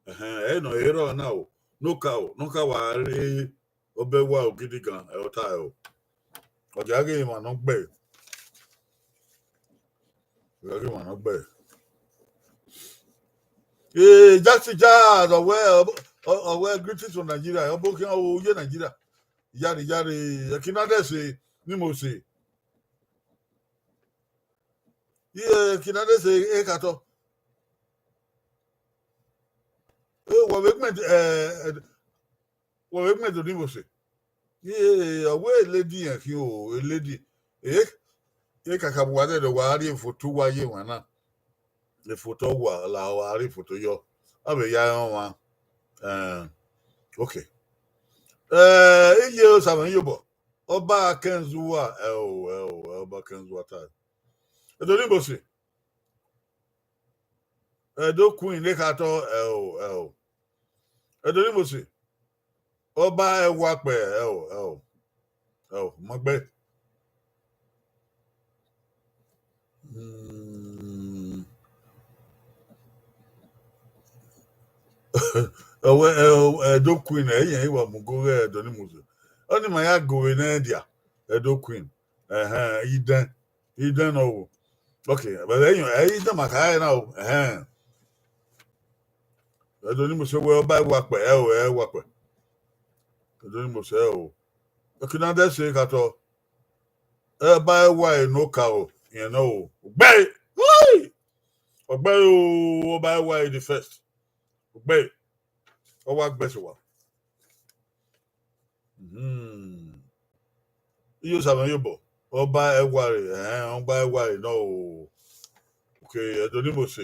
Ẹhẹn, ẹ nọ, ẹ rọ na o. Ne okaro, ne okaro wa rre ọba ẹwa ẹre ogidigan, ẹ ọ ta ẹ o. Ọ dia ghe emwa ne ọ gbe. Ọ dia ghe emwa ne ọ gbe. Ee, Jackson Jazz, ọ wẹ, ọ, ọ wẹ greetings from Nigeria, ọ bọ khian o, ye Nigeria. Yare, yare, ẹki na dẹ se, ni mo se. Iye, ẹki na dẹ se, e ka tọ. E, wẹ vbe gbẹn, ẹ, ẹ, wẹ vbe gbẹn do ni mo se. Iye, ọ wẹ lady yẹn khin o, lady. E, e kaka bu wa dẹdẹ, wa rhie foto uwa ye emwa na. Foto uwa, la wa rhie foto yọ. A vbe ya rẹn ọmwa. Ẹn, okay. Ẹ, iye Osamẹ Iyobọ. Ọba Akẹnzuwa, ẹ o, ẹ o, ẹ Ọba Akẹnzuwa ta. Ẹdo ni mo se. Ẹdo Queen ne kha tọ, ẹ o, ẹ o. Ẹdo ni mo se. Ọba ẹwa kpẹ, ẹ o, ẹ o. Ẹ o, ma gbe. Hmm. Ẹwẹ, ẹ, Ẹdo Queen, ẹ, irẹn i wa mu go ghe Ẹdo ni mo se. Ọni ma ya go vbe nẹ dia, Ẹdo Queen. Ẹhẹn, idẹn, idẹn nọ wo. Okay, but ẹ, ẹ, idẹn ma kha ẹre na o. Ẹhẹn. Ẹdo ni mo se wẹ ọba ẹwa kpẹ, ẹ o, ẹwa kpẹ. Ẹdo ni mo se, ẹ o. Ẹki na dẹ se kha tọ. Ọba ẹwa ẹre ne okaro, irẹn nọ o. Ọgbe! Woi! Ọgbe o, ọba ẹwa ẹre the first. Ọgbe! Ọ wa gbe sẹ owa. Hmm. Iye Osamẹ Iyobọ, ọba ẹwa ẹre, ẹhẹn, ọba ẹwa ẹre nọ o. Okay, Ẹdo ni mo se.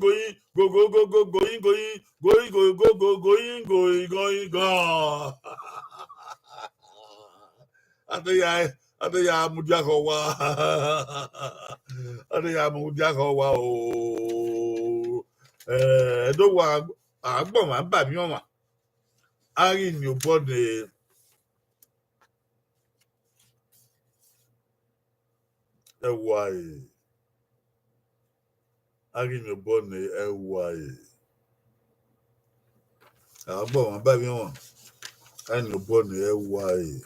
goyin, gogogogo, goyin, goyin, goyin, gogogo, goyin, goyin, goyin, goyin. Adeya, adeya mudia khọ owa. Adeya mudia khọ owa o. Eh, do wa, agbọn mwa ba mi ọmwa. A ghi miẹn obọ ne ẹwae. A ghi miẹn obọ ne ẹwae. Agbọn mwa ba mi ọmwa. A ghi miẹn obọ ne ẹwae.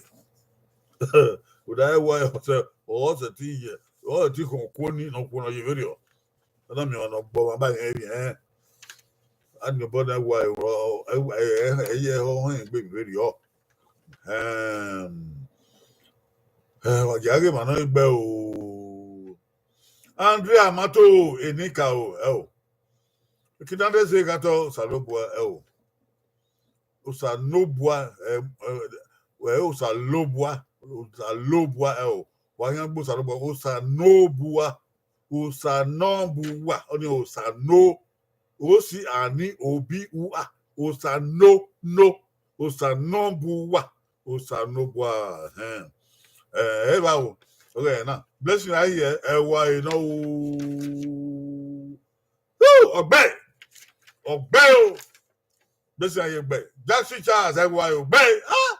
Uda ẹwae ọsẹ, ọsẹ ti ye, ọsẹ ti khọn okuo ni, ne okuo nọ ye vberriọ. Ọ na miẹn ọmwa ne ọ gbe ọmwa ba rẹn rhiẹn. A ghi miẹn obọ ne ẹwae, ẹwae, ẹyẹ họhọn egbe vberriọ. Ẹm, ẹ, wa gia ghe emwa nọ gbe o. Andrea Mato, enikaro, ẹ o. Kinade zẹ gha tọ Osanobua, ẹ o. Osanobua, ẹ, ẹ, ẹ, Osanobua, Osanobua, ẹ o. Wa khian gbe Osanobua, Osanobua, Osanobua, ọnii Osano, O C A N O B U A, Osano, no, Osanobua, Osanobua, ẹhẹn. Ẹ, ẹ vba o, ọghẹ na. Blessing a ye ẹwae nọ o. Woo, ọgbẹe, ọgbẹe o. Blessing a ye ọgbẹe. Jackson Charles, ẹwae ọgbẹe. Ah!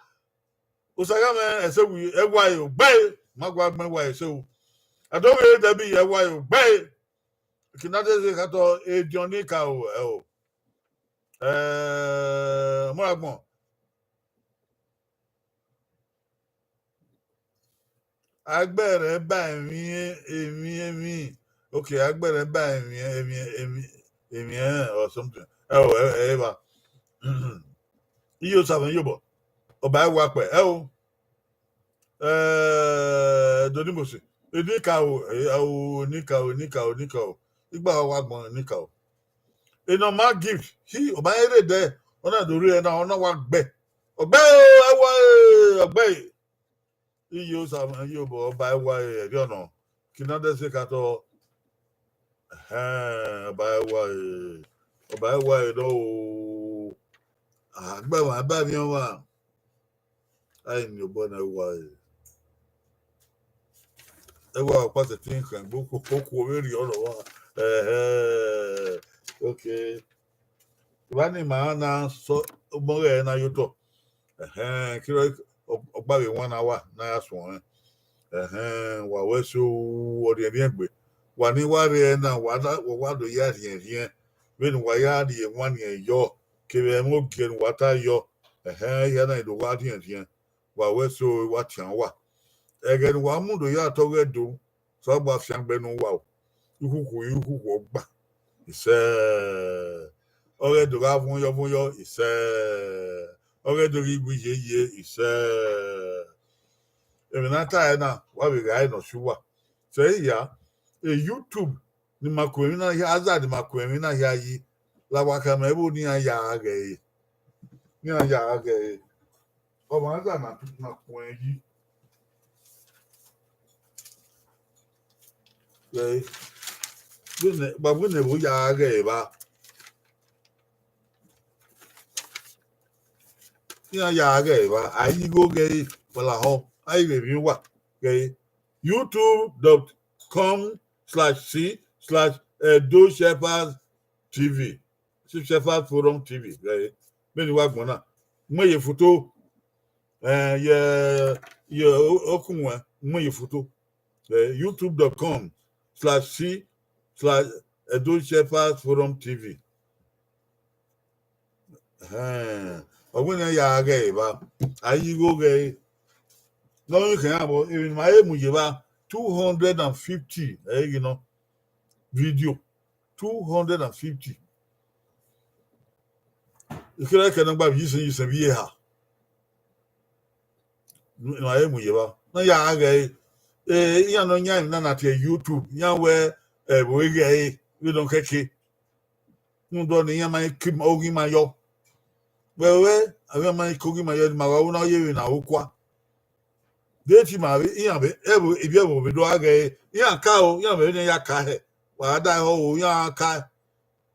Osaghẹmwẹ Ẹsewu, ẹwae ọgbẹe. Ma gua gbẹn ẹwae Ẹsewu. Adoghe Debbie, ẹwae ọgbẹe. Kinade zẹ gha tọ Edion enikaro, ẹ o. Ẹ, ọmọ agbọn. Agbẹrẹ ba emwi, emwi, emwi. Okay, agbẹrẹ ba emwi, emwi, emwi, emwi, eh, or something. Ẹ o, ẹ, ẹ, eva. Iyo sa vbe iyobọ. Ọba ẹwae kpẹ, ẹ o. Eh, Donimose, enikaro, eh, o, enikaro, enikaro, enikaro. Igba wa gbọn enikaro. Enọ ma gift, hi, ọba ẹre dẹ, ọ na do rre na, ọ na wa gbẹ. Ọgbe, ẹwa, ọgbe. Iye Osa, iye obọ, ọba ẹwa ẹriọ nọ. Kinadẹse ka tọ. Ẹhẹn, ọba ẹwa, ọba ẹwa ẹre nọ o. Agbẹmwa ba emwi ọmwa. Ai ni obọ ne ẹwa ẹre. Ẹwa ọkpa sẹtin khẹn gbe okhuo vberriọ rọ wa. Ẹhẹn. Okay. Evba ni ma na sọ ọgbọn ghẹ na ye otọ. Ẹhẹn, kere ọgba vbe wan na wa na ya suẹn. Ẹhẹn, wa wẹ so, ọ rhiẹnrhiẹn gbe. Wa ni wa rre na, wa na, wa wa do ya rhiẹnrhiẹn. Vbene wa ya rhie wan niẹn yọ, kevbe ẹmwẹ ogiẹ ne wa ta yọ. Ẹhẹn, hia na do wa rhiẹnrhiẹn. Wa wẹ so, wa tian wa. Ẹghẹ ne wa mudo ya tọ ghẹ do, sẹ ọgba fiangbe ne uwa o. Ikhukhu, ikhukhu ọgba. Isẹ. Ọ ghẹ do gha vuọn yọ, vuọn yọ, isẹ. Ọ ghẹ do ghi gu iye ye, isẹ. Emwi na ta ẹre na, wa vbe gha ẹre ne ọ si uwa. Sẹ hia, e YouTube ni ma ku emwi na hia, aza ni ma ku emwi na hia yi, la wa khama ẹvbo ne iran ya ghẹ ẹre. Ne iran ya ghẹ ẹre. Ọmwa aza na, na ku ẹn yi. Ghẹ ẹre. Vbene, vbene ẹvbo ya ghẹ ẹre evba. Iran ya ghẹ ẹre evba, a yi igho ghẹ ẹre, wala họ, a yi vbe emwi uwa ghẹ ẹre. YouTube dot com slash C slash Edo Shepherd T V, Shepherd Forum T V, eh, vbene wa gbọn na, mu ye foto, eh, ye, ye o-, okun wẹn, mu ye foto, eh, youtube dot com slash C slash Edo Shepherd Forum T V. Ẹhẹn, ọ wẹ ne ya ghẹ ẹre evba, a yi igho ghẹ ẹre. Ne ọ ghi khian vbọ, emwi ne ma he mu ye evba, two hundred and fifty ẹ i ghi nọ. Video, two hundred and fifty. Ikherha ẹkẹ ne ọ gba vbe iyisẹn iyisẹn vbe iyeha. Ne a he mu ye evba, ne ya ghẹ ẹre. Eh, iran ne ọ yan emwi na na tie YouTube, iran wẹ ẹvbo ghẹ ẹre, vbene ọ kẹke. Rhunmwuda ọnii, iran ma ke oghi ma yọ. Wẹ wẹ, avbe iran ma ke oghi ma yọ, ne ima wa ru na ye vbe na ru kua. De te ima vbe, iran vbe, ẹvbo, ivbi ẹvbo vbe do gha ghẹ ẹre, iran ka o, iran vbe ne ya ka hẹ, wa da họ o, iran ka,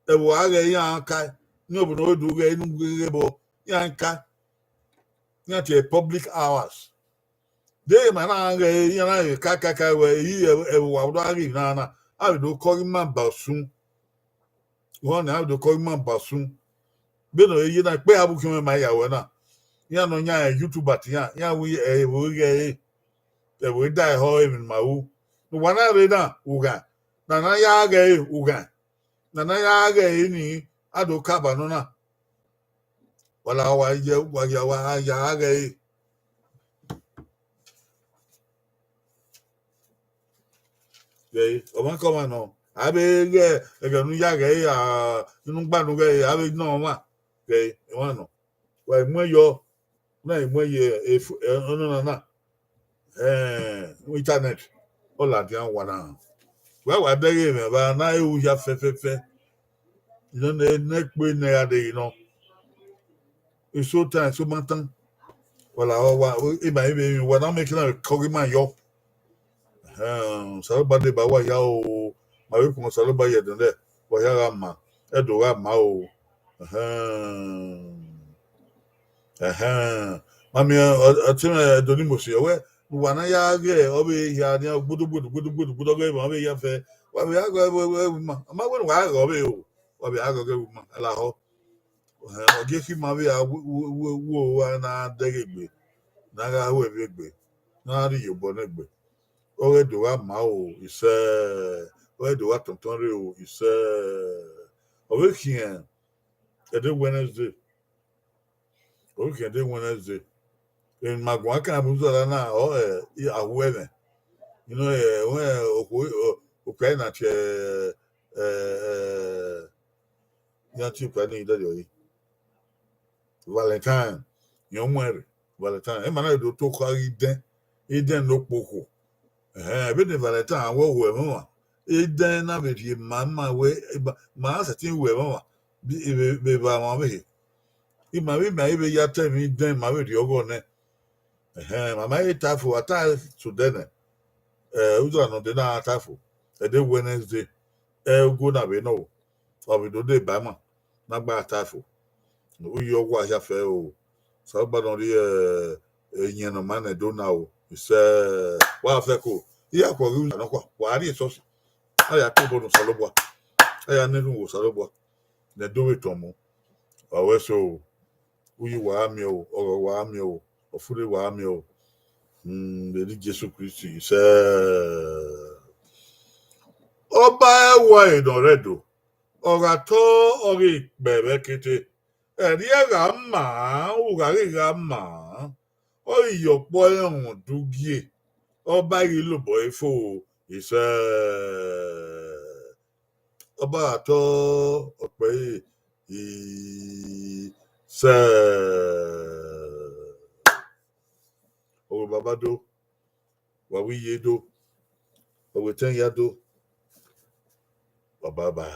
ẹvbo a ghẹ ẹre, iran ka, ne obo ne ọ do ghẹ ẹre, inu ghẹ ẹre bọ, iran ka, iran tie public hours. De ima na ghẹ ẹre, iran na vbe ka ka ka wẹ, eyi ẹvbo, ẹvbo wa do gha ghi na na, a vbe do kọ ghi ma ba usun. Wọn ni a do kọ ima ba usun. Vbene ọ ye na, ikpe a vbe ukhiọnmwẹ ma ya ruẹ na. Iran ne ọ yan YouTuber te iran, iran wẹ ẹvbo ghẹ ẹre, ẹvbo da ẹhọ emwi ne ima ru. Ne uwa na rre na, ughan. Ne a na ya ghẹ ẹre, ughan. Ne a na ya ghẹ ẹre ni, a do kaba nọ na. Wala wa ye, wa ya, wa ya ghẹ ẹre. Ghẹ ẹre, ọmwa ke ọmwa nọ, a vbe ghẹ ẹghẹ ne u ya ghẹ ẹre, a, ne u gba nu ghẹ ẹre, a vbe nọ ọmwa. Ghẹ ẹre, emwa nọ. Wa mu ẹn yọ, na mu ẹn ye efu-, ẹ, ọnọna na, eh, internet, ọ ladian wa na. Wa wa dẹghe emwi evba na, e ru hia fẹfẹfẹ. Nọ ne, ne kpe ne a deghe nọ. Eso tan, eso ma tan. Wala wa, wa, ima ivbe emwi wa na make na kọghe ima yọ. Ẹhẹn, Osanobua deba uwa hia o, ma vbe khuọnmwi Osanobua ye ẹdẹdẹ, uwa hia gha ma, ẹdẹ gha ma o. Ẹhẹn. Ẹhẹn. Ma miẹn ọ, ọtẹn mwẹ Ẹdo ni Mosi, ọ wẹ, ne uwa na ya ghẹ, ọ vbe hia nian gbodo, gbodo, gbodo, gbodo, gbodo, ọ ghẹ emwa, ọ vbe ya fẹ, wa vbe ya ghẹ ẹvbo, ẹvbo, ẹvbo ima. Ọ ma wẹ ne uwa ghẹ ọ vbe o, wa vbe ya ghẹ ẹvbo ima, ẹlahọ. Ẹhẹn, ọ gie khin ima vbe ya wo, wo, wo, wo, wa na dẹghe egbe, ne a gha ru ẹvbo egbe, ne a rhie iyobọ ne egbe. Ọ ghẹ do gha ma o, isẹ, ọ ghẹ do gha tọntọn rre o, isẹ. Ọ vbe khian, ẹdẹ Wednesday. Ọ vbe khian ẹdẹ Wednesday. Emwi ne ima guan kan vbe uzọla na, ọ, ẹ, i, ahu ẹmwẹ. You know, ẹ, wẹ okhuo, o, okpia na tie, ẹ, ẹ, iran tie okpia ni dẹdẹ ọre. Valentine, irẹn mu ẹn rre, Valentine. Ima na do to kha ghi dẹn, idẹn ne okpokhuo. Ẹhẹn, vbene Valentine wẹ ru ẹmwẹ ọmwa, idẹn na vbe rhie ma ma wẹ, ma sẹtin ru ẹmwẹ ọmwa, vbe, vbe, vbe evba ọmwa ọvbehe. Ima vbe ima i vbe ya ta emwi dẹn, ima vbe rhie ọghọ nẹ. Ẹhẹn, ma ma he ta fo, a ta sodẹ nẹ. Eh, uza nọ de na ta fo, ẹdẹ Wednesday, ẹ ugo na vbe nọ o, ọ vbe do de ba ima na gba ta fo. Uyi ọgua hia fẹ o, Osanobua nọ rhie, eh, iyẹn ne ọ ma nẹ do na o, isẹ, wa fẹ ko, iran khuọ ghi uza nọkhua, wa rrie esọsi, a ya tobọ ne Osanobua, a ya nene uwu Osanobua, ne do vbe tọn mu, ọ wẹ so o. Uyi wa miẹn o, ọghọ wa miẹn o, ọfurre wa miẹn o. Hmm, vbe eni Jesu Kristi sẹ. Ọba ẹwae ne ọ rre Ẹdo, ọ gha tọ, ọ ghi kpẹ vbe ẹkete. Ẹrriẹ gha ma, u gha ghi gha ma, ọ ghi ye ọkpọ ẹmwẹ udugie, ọba ghi lobọ ẹre fo, isẹ. Ọba gha tọ, ọ kpẹ ẹre, isẹ. Ọ wẹ baba do, wa wẹ iye do, ọ wẹ etẹn hia do, baba ba.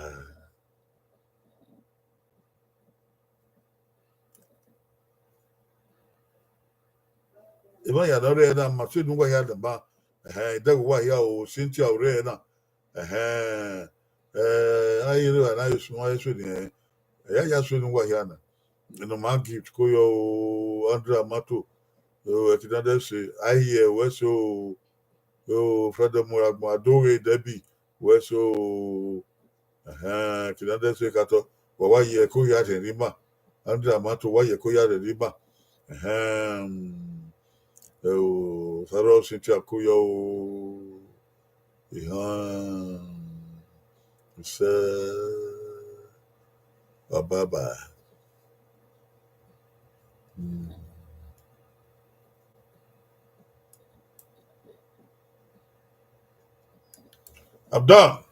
Emwa hia ne ọ rre na, ma suẹn ne uwa hia damba, ẹhẹn, idẹghe uwa hia o, Cynthia ọ rre na, ẹhẹn, eh, a i re na ye suẹn, a i suẹn ne, ẹ ya ya suẹn ne uwa hia na. Nọ ma gift ko yọ o, Andrew Amato, o, ẹtin na dẹ se, a i hiẹ wẹ so o, o, Fred Muragbọn, Adoghe Debbie, wẹ so o, ẹhẹn, ẹtin na dẹ se katọ, wa wa ye ẹko hia rhẹnrhẹn ima, Andrew Amato, wa ye ẹko hia rhẹnrhẹn ima, ẹhẹn, ẹ o, Sarah Cynthia ko yọ o, ehan, isẹ, baba ba. Hmm. I'm done.